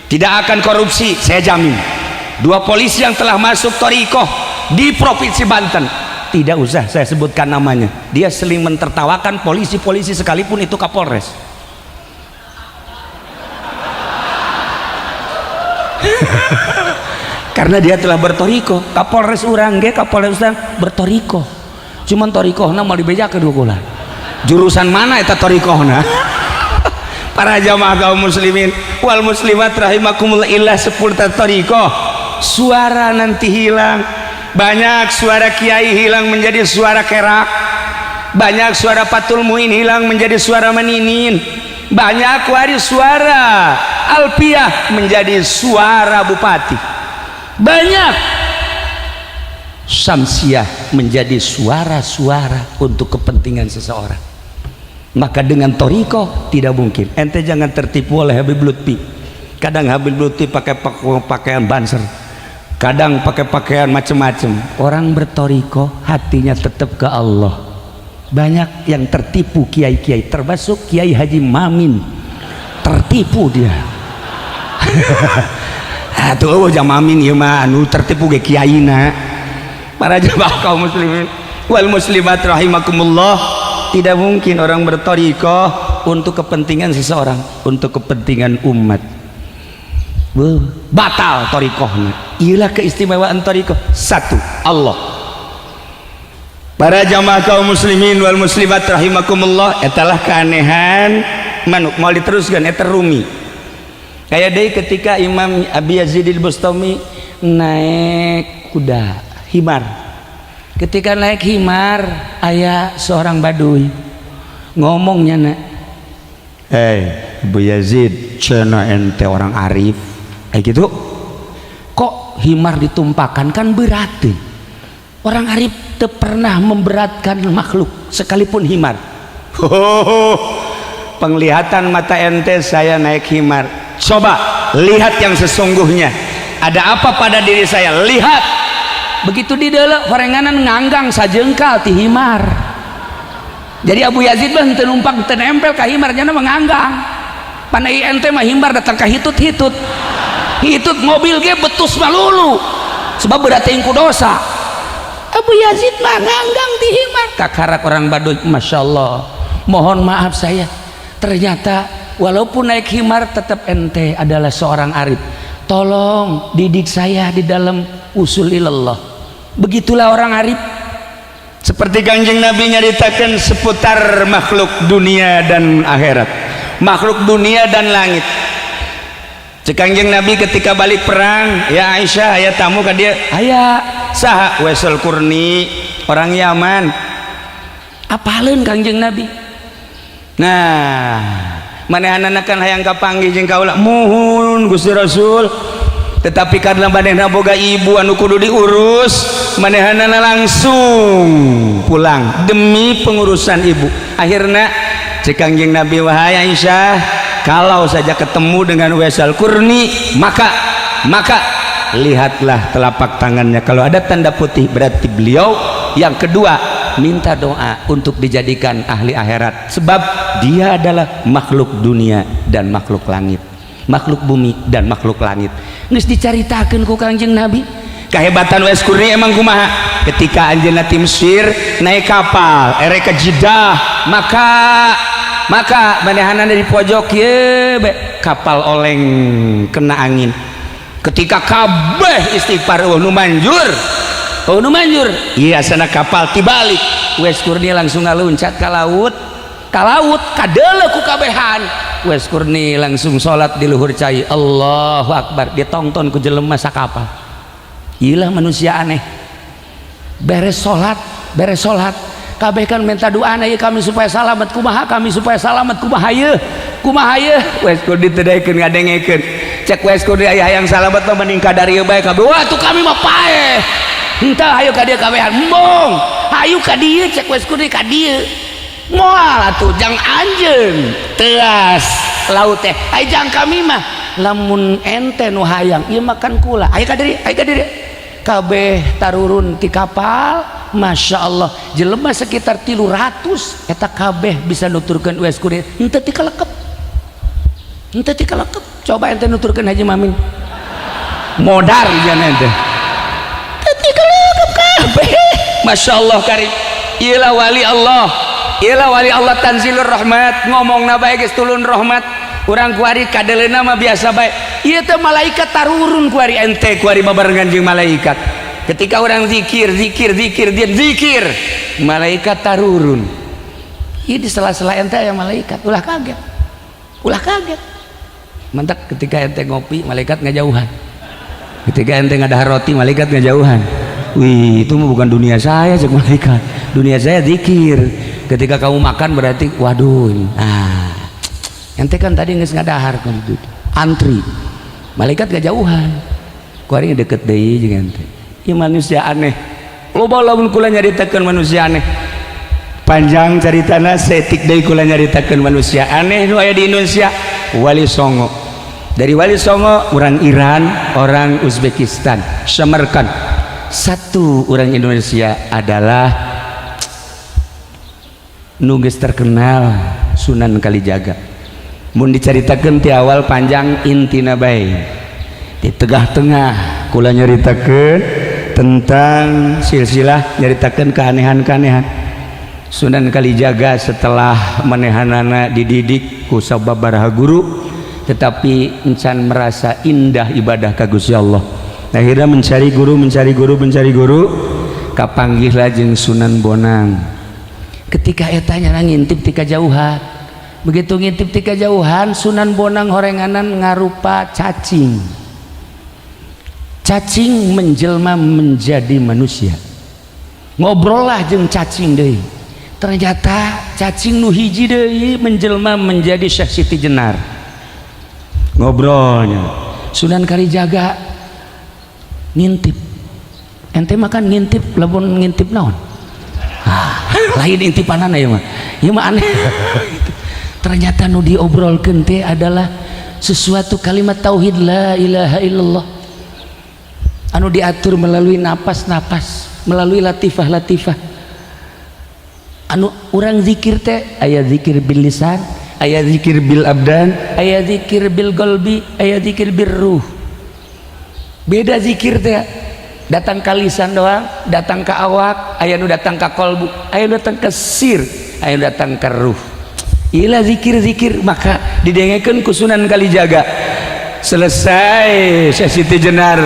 Tidak akan korupsi, saya jamin. Dua polisi yang telah masuk thoriqoh di Provinsi Banten, tidak usah saya sebutkan namanya, dia sering mentertawakan polisi-polisi sekalipun itu Kapolres. Karena dia telah berthoriqoh. Kapolres urang ge, Kapolres urang berthoriqoh, cuman thoriqohna mau dibejakeun kula jurusan mana eta thoriqohna. Para jamaah kaum muslimin wal muslimat rahimakumullah, illah sepuluh thoriqoh, suara nanti hilang. Banyak suara kiai hilang menjadi suara kerak, banyak suara Fathul Muin hilang menjadi suara meninin, banyak waris suara Alpiah menjadi suara bupati, banyak Samsiah menjadi suara-suara untuk kepentingan seseorang. Maka dengan thoriqoh tidak mungkin. Ente jangan tertipu oleh Habib Lutfi. Kadang Habib Lutfi pakai pakaian Banser, kadang pakai pakaian macem-macem. Orang berthoriqoh hatinya tetap ke Allah. Banyak yang tertipu kiai-kiai, termasuk Kiai Haji Mamin tertipu dia. Atuh oh Mamin ieu mah anu tertipu ge kiaina. Para jemaah kaum muslimin wal muslimat rahimakumullah, tidak mungkin orang berthoriqoh untuk kepentingan seseorang, untuk kepentingan umat. Batal thoriqohnya. Inilah keistimewaan thoriqoh. Satu, Allah. Para jamaah kaum muslimin wal muslimat rahimakumullah, etalah keanehan manuk. Mau diteruskan eta Rumi. Kayak deh ketika Imam Abi Yazid al-Bustami naik kuda himar. Ketika naik himar, aya seorang baduy ngomongnya, "Nak, hei Abu Yazid, cenah ente orang arif." Kayak gitu kok himar ditumpakan kan berat. Orang arif teu pernah memberatkan makhluk sekalipun himar. Oh, penglihatan mata ente saya naik himar, coba lihat yang sesungguhnya ada apa pada diri saya, lihat. Begitu di dalam horenganan nganggang sajengkal ti himar. Jadi Abu Yazid mah teu numpang, teu nempel ka himar, jana menganggang. Panai ente mah himar datang ka hitut-hitut hitut mobil ge betus malulu sebab berarti ku dosa. Abu Yazid mah nganggang di himar. Kakarak orang Baduy, "Masya Allah, mohon maaf saya, ternyata walaupun naik himar tetap ente adalah seorang arif. Tolong didik saya di dalam usul ilallah." Begitulah orang arif. Seperti Kanjeng Nabi nyaritakan seputar makhluk dunia dan akhirat, makhluk dunia dan langit. Cek Kanjeng Nabi ketika balik perang, "Ya Aisyah, aya tamu ka dia." "Aya." "Saha?" "Waisul Qurni, orang Yaman." Apaleun Kanjeng Nabi? Nah, manehanana kan hayang kapanggih jeung kaula. "Muhun, Gusti Rasul." Tetapi karena manehna boga ibu anu kudu diurus, manehanana langsung pulang demi pengurusan ibu. Akhirnya cek Kanjeng Nabi, "Wahai Aisyah, kalau saja ketemu dengan Waisul Qurni, maka lihatlah telapak tangannya. Kalau ada tanda putih berarti beliau." Yang kedua, minta doa untuk dijadikan ahli akhirat, sebab dia adalah makhluk dunia dan makhluk langit, makhluk bumi dan makhluk langit. Geus dicaritakeun ku Kangjeng Nabi kehebatan Wais Qurni emang kumaha. Ketika anjeunna ti Mesir naik kapal erek ke Jeddah, maka manehanana di pojok ye be, kapal oleng kena angin. Ketika kabeh istighfar, euweuh nu manjur, euweuh nu manjur. Iya, sana kapal tibalik, Wais Qurni langsung ngaluncat ka laut, ka laut kadeuleu ku kabehan. Wais Qurni langsung salat di luhur cai, Allahu Akbar, ditonton ku jelema sakapal. Iyalah manusia aneh. Beres salat, beres salat, kabeh kan minta doa ya, kami supaya salamet kumaha, kami supaya salamet kumaha ye, kumaha ye. Wais Qurni teu daekeun ngadengekeun. Cek Wais Qurni, "Aya hayang salamet mah mending ka dieu bae kabeh." "Wah, tuh kami mah paeh." "Henteu, hayu ka dieu kabehan." "Embung, hayu ka dieu." Cek Wais Qurni, "Ka dieu moal atuh, jang anjeun teas laut teh, ai jang kami mah lamun ente nu hayang ieu makan kula, ayo ka dieu, ayo ka dieu." Kabeh tarurun ti kapal. Masya Allah, jelema sekitar 300 eta kabeh bisa nuturkeun Wais Qurni henteu tikalekep, henteu tikalekep. Coba ente nuturkeun Haji Mamin, modar jangan ente. Teti kelekep kabeh. Masya Allah karim. Iyalah wali Allah, iyalah wali Allah, tanzilur rahmat, ngomong bae geus tulun rahmat. Urang kuari kadeleuna mah biasa bae, ieu teh malaikat tarurun kuari. Ente kuari babarengan jeung malaikat. Ketika orang zikir, zikir, zikir, dia zikir, malaikat tarurun. Ieu di sela-sela ente aya malaikat. Ulah kaget, ulah kaget. Mantap, ketika ente ngopi, malaikat ngajauhan. Ketika ente ngadahar roti, malaikat ngajauhan. Wih, itu mah bukan dunia saya, cek malaikat. Dunia saya zikir. Ketika kamu makan berarti, waduh, nah, ente kan tadi geus ngadahar kan itu. Antri. Malaikat ngajauhan. Kuari deket deui jeung ente. Ieu manusia aneh. Loba lamun kula nyaritakeun manusia aneh. Panjang caritana, setik deui kula nyaritakeun manusia aneh nu aya di Indonesia, Wali Songo. Dari Wali Songo, orang Iran, orang Uzbekistan, Samarkand. Satu orang Indonesia adalah nu geus terkenal, Sunan Kalijaga. Mun dicaritakeun ti awal panjang, intina bae. Di tengah-tengah kula nyaritakeun tentang silsilah, nyaritakeun keanehan-keanehan Sunan Kalijaga. Setelah manehanana dididik ku sababaraha guru, tetapi encan merasa indah ibadah ka Gusti Allah. Akhirnya mencari guru, mencari guru, mencari guru, kapanggihlah jeung Sunan Bonang. Ketika etanya ngintip ti kajauhan, begitu ngintip ti kajauhan, Sunan Bonang horenganan ngarupa cacing. Cacing menjelma menjadi manusia. Ngobrol lah jeung cacing deui. Ternyata cacing nu hiji deui menjelma menjadi Syekh Siti Jenar. Ngobrolnya, Sunan Kalijaga ngintip. Ente makan ngintip, lamun ngintip naon? Ah, lain intipanan ya mah, ieu mah aneh. Ternyata nu diobrolkeun teh adalah sesuatu kalimat tauhid, la ilaha illallah, anu diatur melalui napas-napas, melalui latifah-latifah. Anu urang zikir teh aya zikir bil lisan, aya zikir bil abdan, aya zikir bil qalbi, aya zikir bil ruh. Beda zikir teh, datang ke lisan doang, datang ke awak, aya nu datang ke kolbu, aya nu datang ke sir, aya nu datang ke ruh. Ila zikir-zikir maka didengekeun ku Sunan Kalijaga. Selesai Syekh Siti Jenar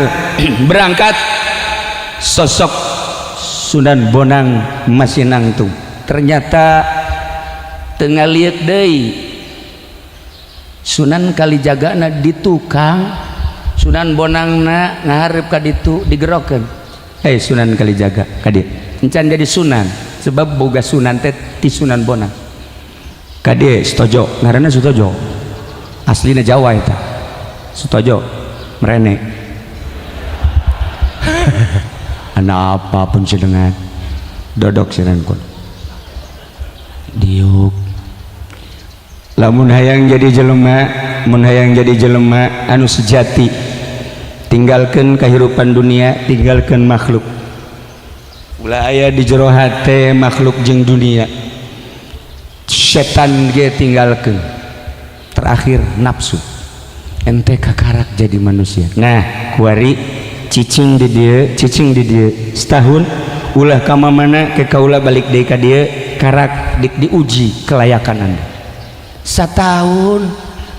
berangkat, sosok Sunan Bonang masih nangtung. Ternyata tengah lihat deui, Sunan Kalijagana di tukang, Sunan Bonangna ngaharep ka ditu. Digerokeun, "Hei Sunan Kalijaga, ka dieu." Encan jadi sunan, sebab boga sunan teh ti Sunan Bonang. "Ka dieu, Sutojo." Ngaranna Sutojo, aslina Jawa eta. Sutojo merene. Anak apa pun dengan dodok siran kun diuk. Lamun hayang jadi jelema, mun hayang jadi jelema anu sejati, tinggalkan kehidupan dunia, tinggalkan makhluk. Ulah aya di jero hate makhluk jeung dunia. Setan ge tinggalkan, terakhir nafsu. Ente kakarak jadi manusia. Nah, kuari cicing di dieu, cicing di dieu setahun, ulah ka mana, ke kaula balik deui ka dieu, karak diuji kelayakan anda. Setahun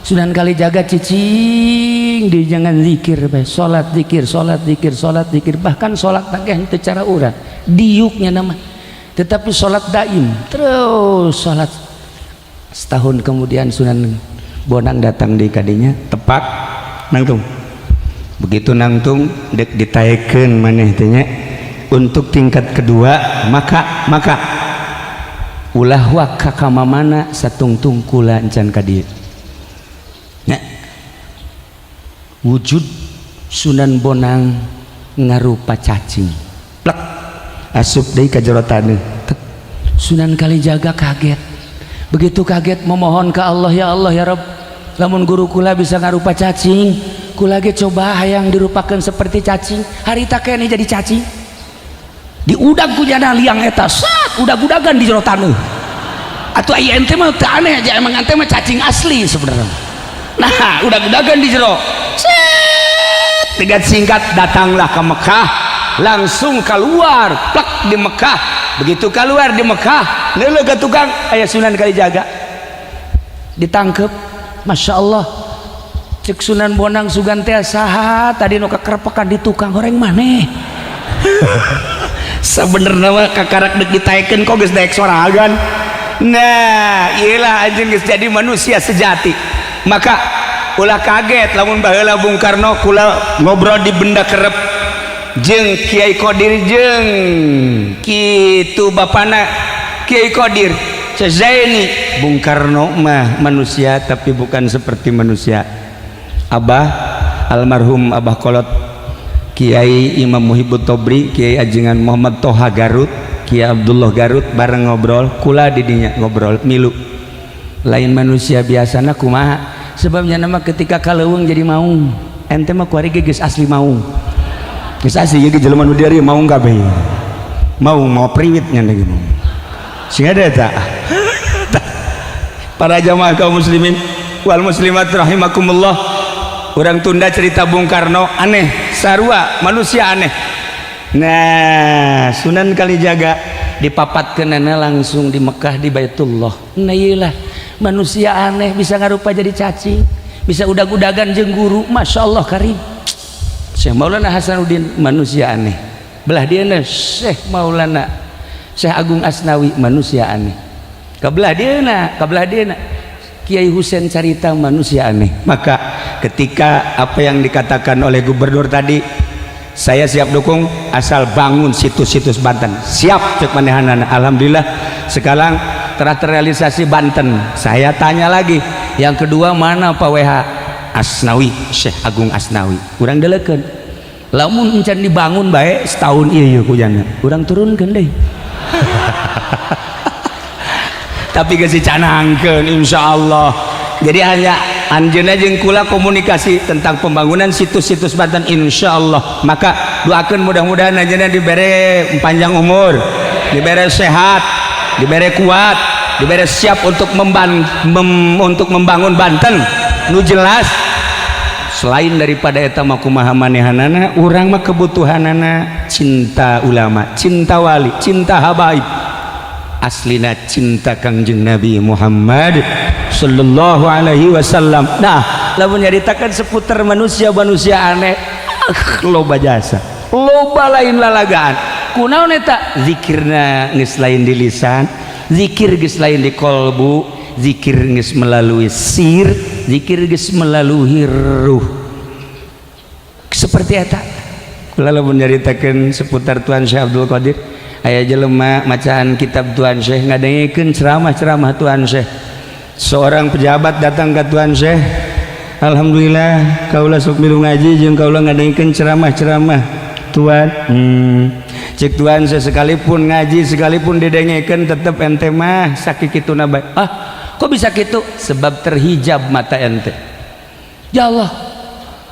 Sunan Kalijaga cicing di, jangan zikir bae, salat zikir, salat zikir, salat zikir. Bahkan salat teh henteu cara urang diuknya nama, tetapi salat daim terus salat. Setahun kemudian Sunan Bonang datang di kadinya, tepak, nangtung. Begitu nangtung, dek ditaekeun maneh teh nya untuk tingkat kedua. Maka ulah waka ka mamana satungtung kula encan ka dieu. Nya, wujud Sunan Bonang ngarupa cacing, plek, asup deui ka jero taneuh. Sunan Kalijaga kaget. Begitu kaget, memohon ke Allah, "Ya Allah, ya Rabb, lamun guru kula bisa ngarupa cacing, kula ge coba hayang dirupakan seperti cacing." Harita kene jadi cacing, diudag ku jana liang eta, sat, udag-udagan di jero taneuh. Atuh aya ente mah teu aneh aja, emang ente mah cacing asli sebenarnya. Nah, udag-udagan di jero. Set, dengan singkat datanglah ke Mekah, langsung keluar plak di Mekah. Begitu keluar di Mekah, leuleuh ke tukang aya Sunan Kalijaga, ditangkep. Masya Allah, cek Sunan Bonang, "Sugan teh saha tadi nu kakerepekan di tukang goreng maneh?" Sebenarnya mah kakarak dek ditaekeun, kok geus daek sorangan. Nah, iyalah, anjeun geus jadi manusia sejati. Maka ulah kaget lamun baheula Bung Karno, kula ngobrol di benda kerep jeung Kiai Kodir, jeung kitu bapana Kiai Kodir Zaini. Bung Karno mah manusia, tapi bukan seperti manusia. Abah, almarhum Abah Kolot, Kiai Imam Muhibbut Tobri, Kiai Ajengan Muhammad Toha Garut, Kiai Abdullah Garut, bareng ngobrol kula didinya, ngobrol milu. Lain manusia biasana kumaha sebabnya? Nama ketika kaleuweung jadi maung. Ente mah kuari ge geus asli maung, geus asli ge jelema nu dieu maung kabeh, mau mau priwit nya lagi mau sing ada tak. Para jamaah kaum muslimin wal muslimat rahimakumullah, urang tunda cerita Bung Karno, aneh sarua manusia aneh. Nah, Sunan Kalijaga dipapatkeunana langsung di Mekah, di Baitullah. Nah, iyalah manusia aneh, bisa ngarupa jadi cacing, bisa udag-udagan jeung guru. Masya Allah karim. Syekh Maulana Hasanuddin manusia aneh, belah dia Syekh Maulana Syekh Agung Asnawi manusia aneh, kabelah dia kabelah dia Kiai Husein Carita manusia aneh. Maka ketika apa yang dikatakan oleh gubernur tadi, saya siap dukung asal bangun situs-situs Banten. Siap cek manehanana. Alhamdulillah, sekarang telah terrealisasi Banten. Saya tanya lagi yang kedua, mana Pak WH Asnawi, Syekh Agung Asnawi? Kurang delekeun lamun encan dibangun baik setahun, iya iya kujana kurang turunkan deh. Tapi geus dicanangkeun, insyaallah. Jadi hanya anjeunna jeung kula komunikasi tentang pembangunan situs-situs Banten, insyaallah. Maka doakeun mudah-mudahan anjeunna dibere panjang umur, dibere sehat, dibere kuat, dibere siap untuk untuk membangun Banten nu jelas. Selain daripada eta mah, kumaha manehanana? Urang mah kebutuhanana cinta ulama, cinta wali, cinta habaib, aslina cinta Kangjeng Nabi Muhammad sallallahu alaihi wasallam. Nah, lamun nyaritakan seputar manusia-manusia aneh, ah, loba jasa, loba, lain lalagaan. Kunaon eta? Zikirna geus lain di lisan, zikir geus lain di kolbu, zikir geus melalui sir, zikir geus melalui ruh. Seperti eta kula lamun nyaritakeun seputar Tuan Syekh Abdul Qadir. Aya jelema macaan kitab Tuan Syekh, ngadengekeun ceramah-ceramah Tuan Syekh. Seorang pejabat datang ke Tuan Syekh, "Alhamdulillah, kaula sok milu ngaji jeung kaula ngadengekeun ceramah-ceramah Tuan." Cek Tuan Syekh, "Sekalipun ngaji, sekalipun didengekeun, tetep ente mah sakituna bae." "Ah, kok bisa gitu?" "Sebab terhijab mata ente." "Ya Allah,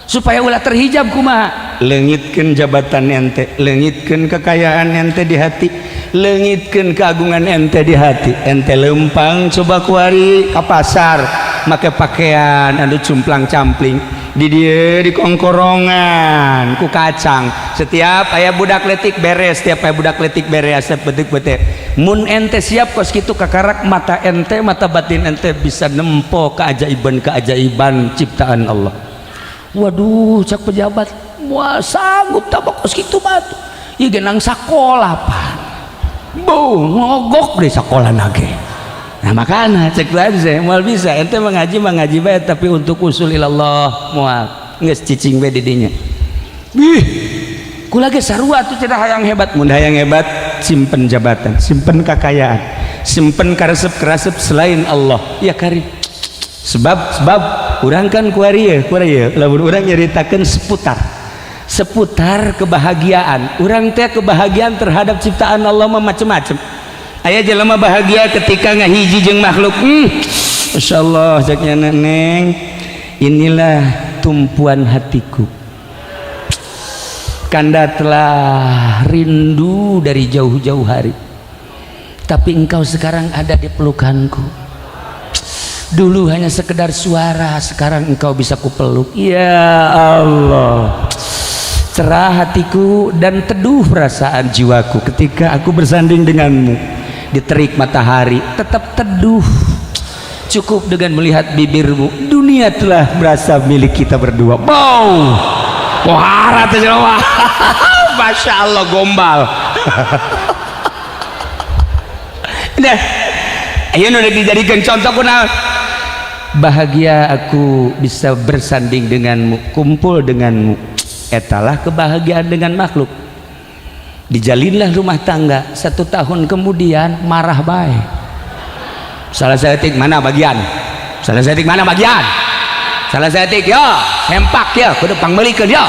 supaya ulah terhijab kumaha?" "Leungitkeun jabatan ente, leungitkeun kekayaan ente di hati, leungitkeun keagungan ente di hati. Ente lempang coba kuari ka pasar make pakaian anu cumplang campling, di dieu di kongkorongan ku kacang. Setiap aya budak letik beres, setiap aya budak letik beres, setiap betik betik. Mun ente siap kos kitu, kakarak mata ente, mata batin ente bisa nempo keajaiban keajaiban ciptaan Allah." "Waduh," cak pejabat, "moal sanggup tak kos kitu batu ieu genang sakola pan bu ngogok deh sekolah nage." Nah, makana cek aja, moal bisa ente mengaji mengaji bae, tapi untuk usul ilallah moal, geus cicing bae di dinya. Bih, kula ge sarua tuh, cenah hayang hebat. Mun hayang hebat, simpen jabatan, simpen kekayaan, simpen karesep-karesep selain Allah ya kari. Sebab sebab urang kan kuari ya, kuari ya, lamun urang nyaritakeun seputar seputar kebahagiaan urang teh, kebahagiaan terhadap ciptaan Allah mah macem-macem. Aya jelema bahagia ketika ngahiji jeung makhluk. Masya Allah, ceknya, "Neng, inilah tumpuan hatiku. Kanda telah rindu dari jauh-jauh hari, tapi engkau sekarang ada di pelukanku." Dulu hanya sekedar suara, sekarang engkau bisa kupeluk. Ya Allah, cerah hatiku dan teduh perasaan jiwaku ketika aku bersanding denganmu. Di terik matahari tetap teduh, cukup dengan melihat bibirmu, dunia telah berasa milik kita berdua. Wow, wah, Masya Allah, gombal. Nah, ayo udah dijadikan contoh kunaon. Bahagia aku bisa bersanding denganmu, kumpul denganmu. Etalah kebahagiaan dengan makhluk. Dijalinlah rumah tangga, satu tahun kemudian marah baik. Salah saeutik mana bagian, salah saeutik mana bagian, salah saeutik ya sempak ya kudu pangmeulikeun ya,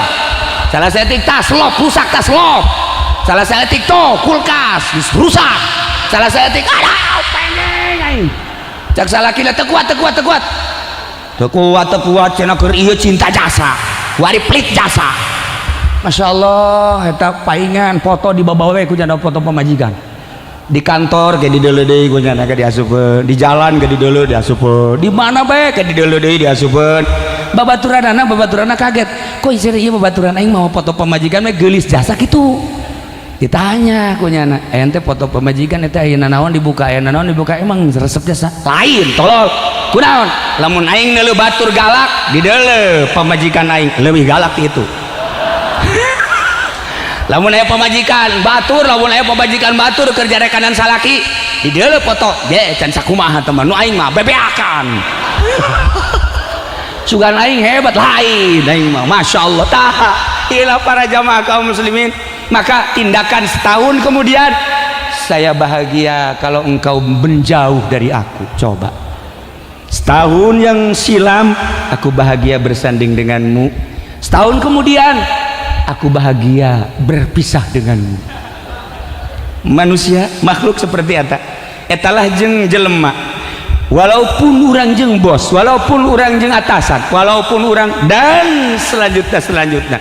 salah saeutik tas lop rusak, tas lop, salah saeutik to kulkas rusak, salah saeutik ada pengen aing. Cak salakina, teu kuat, teu kuat, teu kuat, teu kuat, teu kuat cenah, keur ieu cinta jasa wari pelit jasa. Masya Allah, eta paingan foto di babawe ku janda, foto pamajikan di kantor ke dideuleu deui ku nyana ke diasupeun, di jalan ke dideuleu diasupeun, di mana bae ke dideuleu deui diasupeun. Babaturanana, babaturanana kaget, kok isir ieu babaturan aing mau foto pamajikan mah geulis jasa kitu. Ditanya ku nyana, ente foto pamajikan eta aya naon dibuka, aya naon dibuka, emang resep jasa? Lain, tolol. Kunaon? Lamun aing neuleu batur galak, dideuleu pamajikan aing leuwih galak ti itu. Lamun aya pamajikan batur, lamun aya pamajikan batur kerja rekanan salaki, dideuleu foto ge can sakumaha teman nu aing mah bebeakan, sugan aing hebat. Lain, aing mah Masya Allah. Tah ilah para jamaah kaum muslimin, maka tindakan setahun kemudian, saya bahagia kalau engkau menjauh dari aku. Coba, setahun yang silam aku bahagia bersanding denganmu, setahun kemudian aku bahagia berpisah denganmu. Manusia makhluk seperti eta, etalah jeng jelema. Walaupun urang jeng bos, walaupun urang jeng atasan, walaupun urang dan selanjutnya selanjutnya,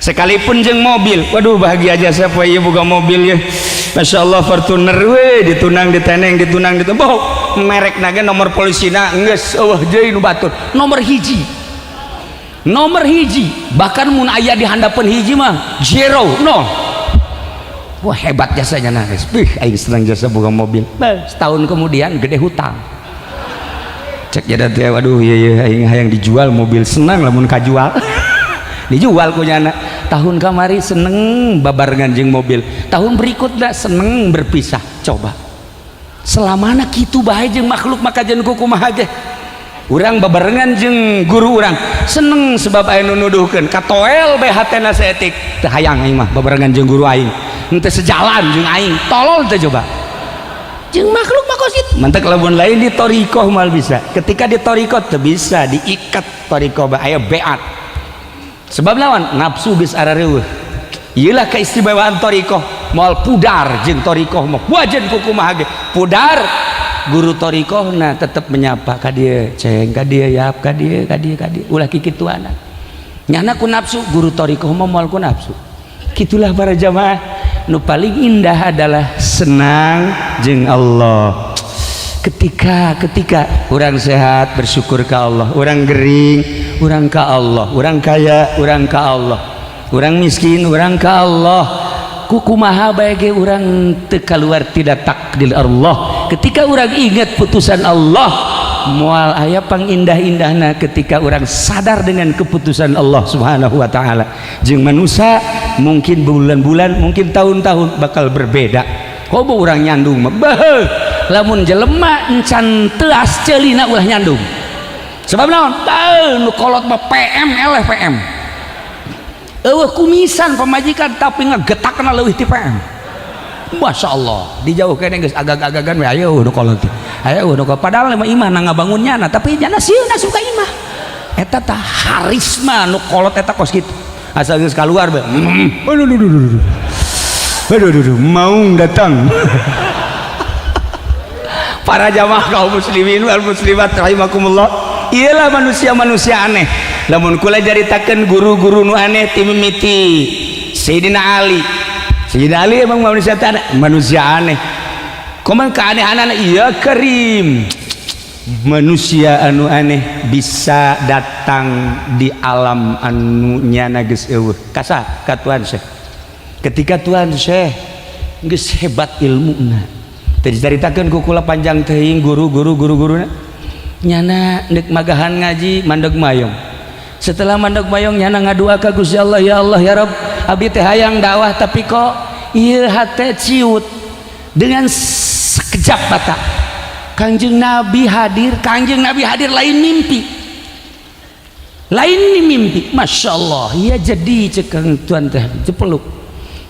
sekalipun jeng mobil, waduh, bahagia aja siapa iya buka mobil ya, Masya Allah, Fortuner we, ditunang diteneng, ditunang ditunang, oh, merek naga nomor polisina geus eueuh deui nu batur nomor hiji, nomor hiji, bahkan mun aya di handapeun hiji mah zero, nol. Wah, hebat jasanya. Nangis, bih, aing senang jasa buka mobil. Bah, setahun kemudian gede hutang. Cek jada teh, waduh, iya iya, aing hayang dijual mobil, senang lamun kajual. Dijual ku nyana. Tahun kamari seneng babarengan jeung mobil, tahun berikutnya seneng berpisah. Coba, selamana kitu bae jeung makhluk. Maka jeung kumaha ge urang babarengan jeung guru urang seneng, sebab aya nu nuduhkeun katoel bae hatena saeutik, teu hayang aing mah babarengan jeung guru aing, henteu sejalan jeung aing. Tolol teh? Coba, jeung makhluk mah kos kitu. Mantak lamun lain di thoriqoh mal bisa, ketika di thoriqoh teu bisa diikat. Thoriqoh bae aya beat, sebab lawan nafsu geus arareuweuh. Iyalah keistimewaan thoriqoh, moal pudar jeung thoriqoh mah. Wajan kumaha ge pudar, guru thoriqoh nah tetep menyapa ka dieu, ceng ka dieu, yap ka dieu, ka dieu, ka dieu, ulah kikituanan. Nyana ku nafsu, guru thoriqoh mah moal ku nafsu. Gitulah para jamaah, nu paling indah adalah senang jeung Allah. Ketika ketika orang sehat, bersyukur ke Allah, orang gering, orang ke Allah, orang kaya, orang ke Allah, orang miskin, orang ke Allah. Kukumaha bae ge urang teu keluar tidak takdir Allah. Ketika orang ingat putusan Allah, moal aya pangindah-indahna ketika orang sadar dengan keputusan Allah Subhanahu wa taala. Jeung manusia mungkin bulan-bulan, mungkin tahun-tahun bakal berbeda. Komo urang nyandung mah, beuh, lamun jelema encan teuas ceulina ulah nyandung. Sebab naon? Beuh, nu kolot mah PM eleh PM, eueuh kumisan pamajikan tapi ngegetakna leuwih ti PM. Masya Allah, dijauh kene geus agag-agagan we, ayo nu kolot teh, ayo nu kolot, padahal mah imah na ngabangun nyana, tapi nyana sieun asup ka imah eta. Tah, harisma nu kolot eta kos kitu, asal geus kaluar bae, aduh aduh aduh aduh aduh aduh, mau datang. Para jamaah kaum muslimin wal muslimat rahimakumullah, iyalah manusia-manusia aneh. Lamun kula caritakeun guru-guru nu aneh ti mimiti Sayyidina Ali. Sayyidina Ali emang manusia aneh, manusia aneh. Koman keanehanan iya karim. Manusia anu aneh bisa datang di alam anu nyana geus euweuh. Kasa ka Tuan Syekh, ketika Tuan Syekh geus hebat ilmuna, teu dicaritakeun ku kula panjang teuing. Guru guru guru guruna nyana neuk magahan ngaji, mandeg mayong. Setelah mandeg mayong, nyana ngadua ka Gusti Allah, "Ya Allah, ya Rabb, abdi teh hayang dakwah, tapi kok ieu hate ciut." Dengan sekejap mata Kangjeng Nabi hadir. Kangjeng Nabi hadir, lain mimpi, lain ini mimpi. Masya Allah ya. Jadi cekang tuan teh cepeluk,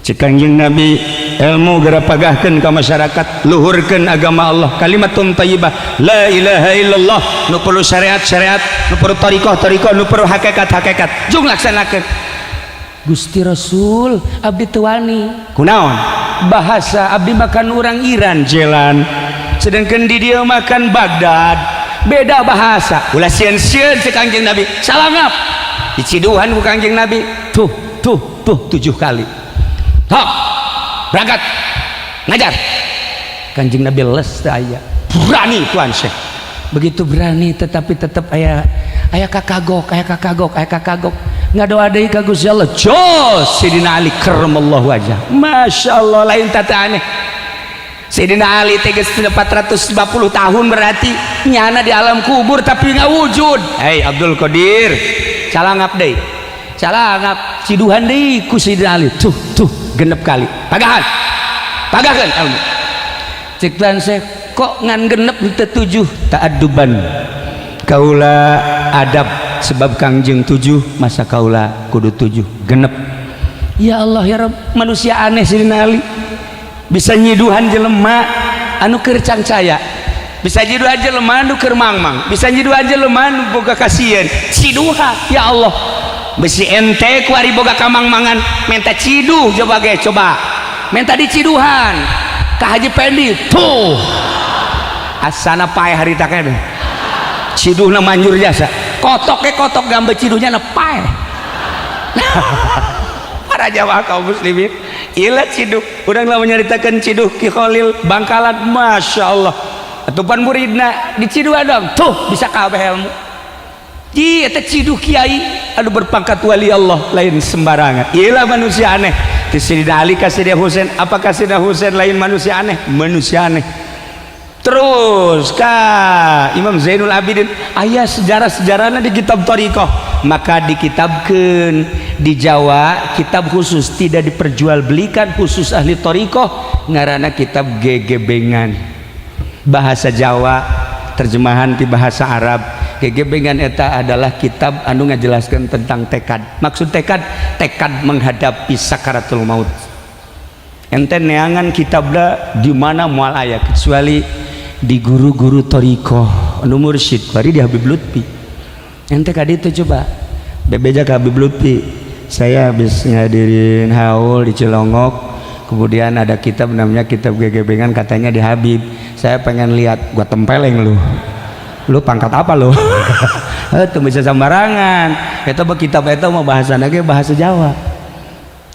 cek Kangjeng Nabi, "Ilmu geura pagahkeun ka masyarakat, luhurkeun agama Allah, kalimatun thayyibah, la ilaha illallah. Nu perlu syariat syariat, nu perlu thariqah thariqah, nu perlu hakikat hakikat, jung laksanakeun." "Gusti Rasul, abdi teu wani." "Kunaon?" "Bahasa abdi makan orang Iran jalan, sedangkan di dia makan Baghdad, beda bahasa." "Ulah sieun-sieun," cek Kangjeng Nabi. Salangap diciduhan ku Kangjeng Nabi, tuh tuh tuh, tujuh kali. "Hok, berangkat ngajar." Kanjeng Nabi les teu aya. Berani Tuan Syekh, begitu berani, tetapi tetap aya aya kakagok, aya kakagok, aya kakagok. Ngadoa deui ka Gusti Allah. Jos Sidina Ali karramallahu wajah. Masya Allah, lain tata aneh. Sayyidina Ali teh geus 450 tahun, berarti nyana di alam kubur tapi nggak wujud. "Hei Abdul Qadir, calangap deui." Calangap, ciduhan deui ku Sayyidina Ali, tuh tuh, genep kali. "Pagahan, pagahkeun ilmu." Cek Tuan Syekh, "Kok ngan genep teu tujuh?" "Ta'adduban, kaula adab, sebab Kangjeng tujuh, masa kaula kudu tujuh genep." Ya Allah, ya Rabb, manusia aneh Sayyidina Ali, bisa nyiduhan jelema anu keur cangcaya, bisa nyiduhan jelema anu keur mangmang, bisa nyiduhan jelema anu boga kasieun. Ciduha, ya Allah, besi ente kuari boga kamangmangan minta ciduh. Coba ge, coba minta diciduhan ka Haji Pendi tuh, asana paeh harita keneh. Ciduhna manjur jasa, kotok ke kotok gambar ciduhnya na paeh. Para jamaah kaum muslimin, ilat ciduh urang lah menyeritakan ciduh Ki Khalil Bangkalan. Masya Allah, atupan muridna diciduhan dong tuh, bisa kabeh ilmu. Ji eta ciduh kiai anu berpangkat wali Allah, lain sembarangan. Iyalah manusia aneh. Ti Sayyidina Ali ka Sayyidina Husain. Apakah Sayyidina Husain lain manusia aneh? Manusia aneh. Terus ka Imam Zainul Abidin, aya sejarah-sejarahnya di kitab thariqah. Maka dikitabkeun di Jawa kitab khusus, tidak diperjualbelikan, khusus ahli thariqah, ngaranna kitab Gegebengan, bahasa Jawa terjemahan di bahasa Arab. Gegebengan eta adalah kitab anu ngajelaskan tentang tekad. Maksud tekad, tekad menghadapi sakaratul maut. Ente neangan kitabna di mana moal aya, kecuali di guru-guru thariqah anu mursyid bari di Habib Lutfi. Ente kadi itu coba bebeja ke Habib Lutfi, "Saya habis ngadirin haul di Cilongok, kemudian ada kitab namanya kitab Gegebengan, katanya di Habib, saya pengen lihat." "Gua tempeleng lu. Lu pangkat apa lu? Itu bisa sembarangan itu mah. Kitab itu mah bahasa lagi bahasa Jawa,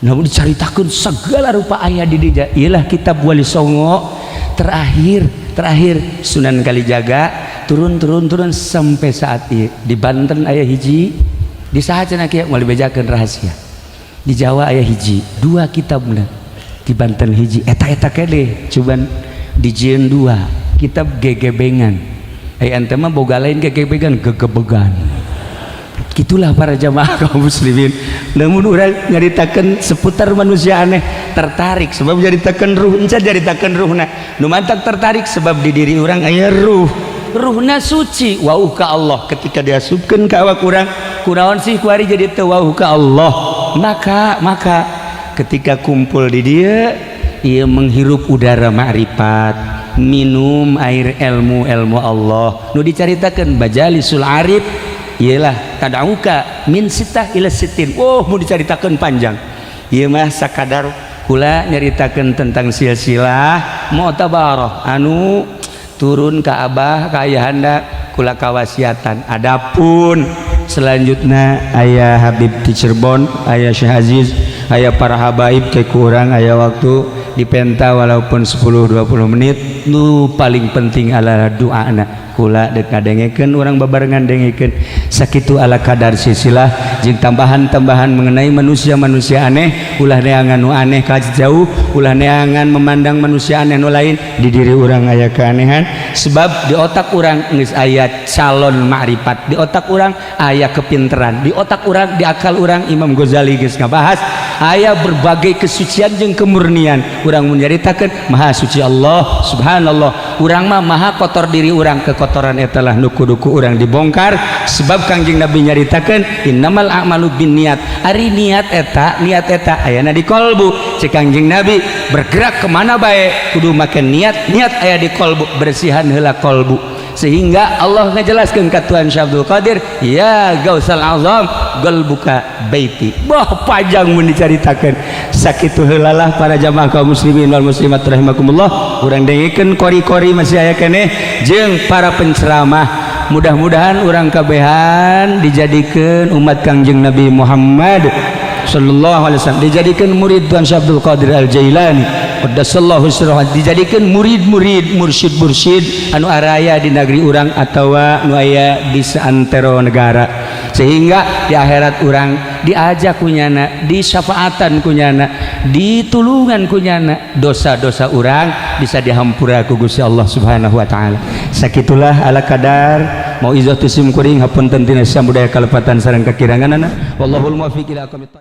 namun diceritakan segala rupa ayat di dia." Ialah kitab Wali Songo terakhir, terakhir Sunan Kalijaga, turun turun turun sampai saat ini. Di Banten aya hiji, di saat cenah kieu moal dibejakeun rahasia. Di Jawa aya hiji dua kitabna, di Banten hiji, eta eta kene cuman dijieun dua kitab Gegebengan. Eh, ente mah boga lain gegebegan, gegebegan. Gitulah para jamaah kaum muslimin. Namun urang nyaritakan seputar manusia aneh, tertarik sebab nyaritakan ruh, encan nyaritakan ruhna nu mantak tertarik, sebab di diri urang aya ruh, ruhna suci, wauh ka Allah. Ketika diasupkeun ka awak urang, kunaon sih kuari jadi teu wauh ka Allah? Maka maka ketika kumpul di dia, ia menghirup udara ma'rifat, minum air ilmu, ilmu Allah nu dicaritakan majalisul arif, ialah tadauka min sitah ila sitin. Oh, mau diceritakan panjang. Ieu mah sakadar kula nyaritakeun tentang silsilah mu'tabarah anu turun ke abah ka ayahanda kula kawasiatan. Adapun selanjutnya ayah Habib di Cirebon, ayah Syekh Aziz, ayah para habaib, ke kurang ayah waktu. Dipenta walaupun 10-20 menit. Nu paling penting adalah doana. Kula dek ngadengekeun, urang babarengan dengekeun. Sakitu ala kadar silsilah jeung tambahan-tambahan mengenai manusia-manusia aneh. Ulah neangan nu aneh ka jauh, ulah neangan memandang manusia aneh nu lain. Di diri urang aya keanehan, sebab di otak urang geus aya calon ma'rifat, di otak urang aya kepinteran, di otak urang, di akal urang. Imam Ghazali geus ngabahas aya berbagai kesucian jeung kemurnian. Urang menyaritakeun maha suci Allah, subhanallah, urang mah maha kotor diri urang. Kekotoran eta lah nu kudu ku urang dibongkar, sebab Kangjeng Nabi nyaritakeun innamal a'malu binniyat. Ari niat eta, niat eta ayana di kolbu. Cek Kangjeng Nabi, bergerak kemana bae kudu make niat. Niat aya di kolbu. Bersihan heula kolbu, sehingga Allah ngejelaskan ke Tuhan Syekh Abdul Qadir, ya Gausal Azam, qalbuka baiti. Bah, panjang mun dicaritakeun. Sakitu heula lah, para jamaah kaum muslimin wal muslimat rahimakumullah. Urang dengekeun kori-kori masih aya keneh jeung para penceramah. Mudah-mudahan urang kabehan dijadikeun umat Kangjeng Nabi Muhammad sallallahu alaihi wasallam, dijadikan murid Tuhan Syekh Abdul Qadir Al Jailani qaddasallahu sirrahu, dijadikan murid-murid mursyid-mursyid anu araya di negeri urang atawa nu aya di seantero negara, sehingga di akhirat urang diajak kunyana, disyafaatan kunyana, ditulungan kunyana, dosa-dosa urang bisa dihampura ku Gusti Allah Subhanahu wa taala. Sakitulah ala kadar mauizah ti sim kuring. Hapunten tina samudaya kalepatan sareng kakiranganana. Wallahul muwaffiq ila aqwamit.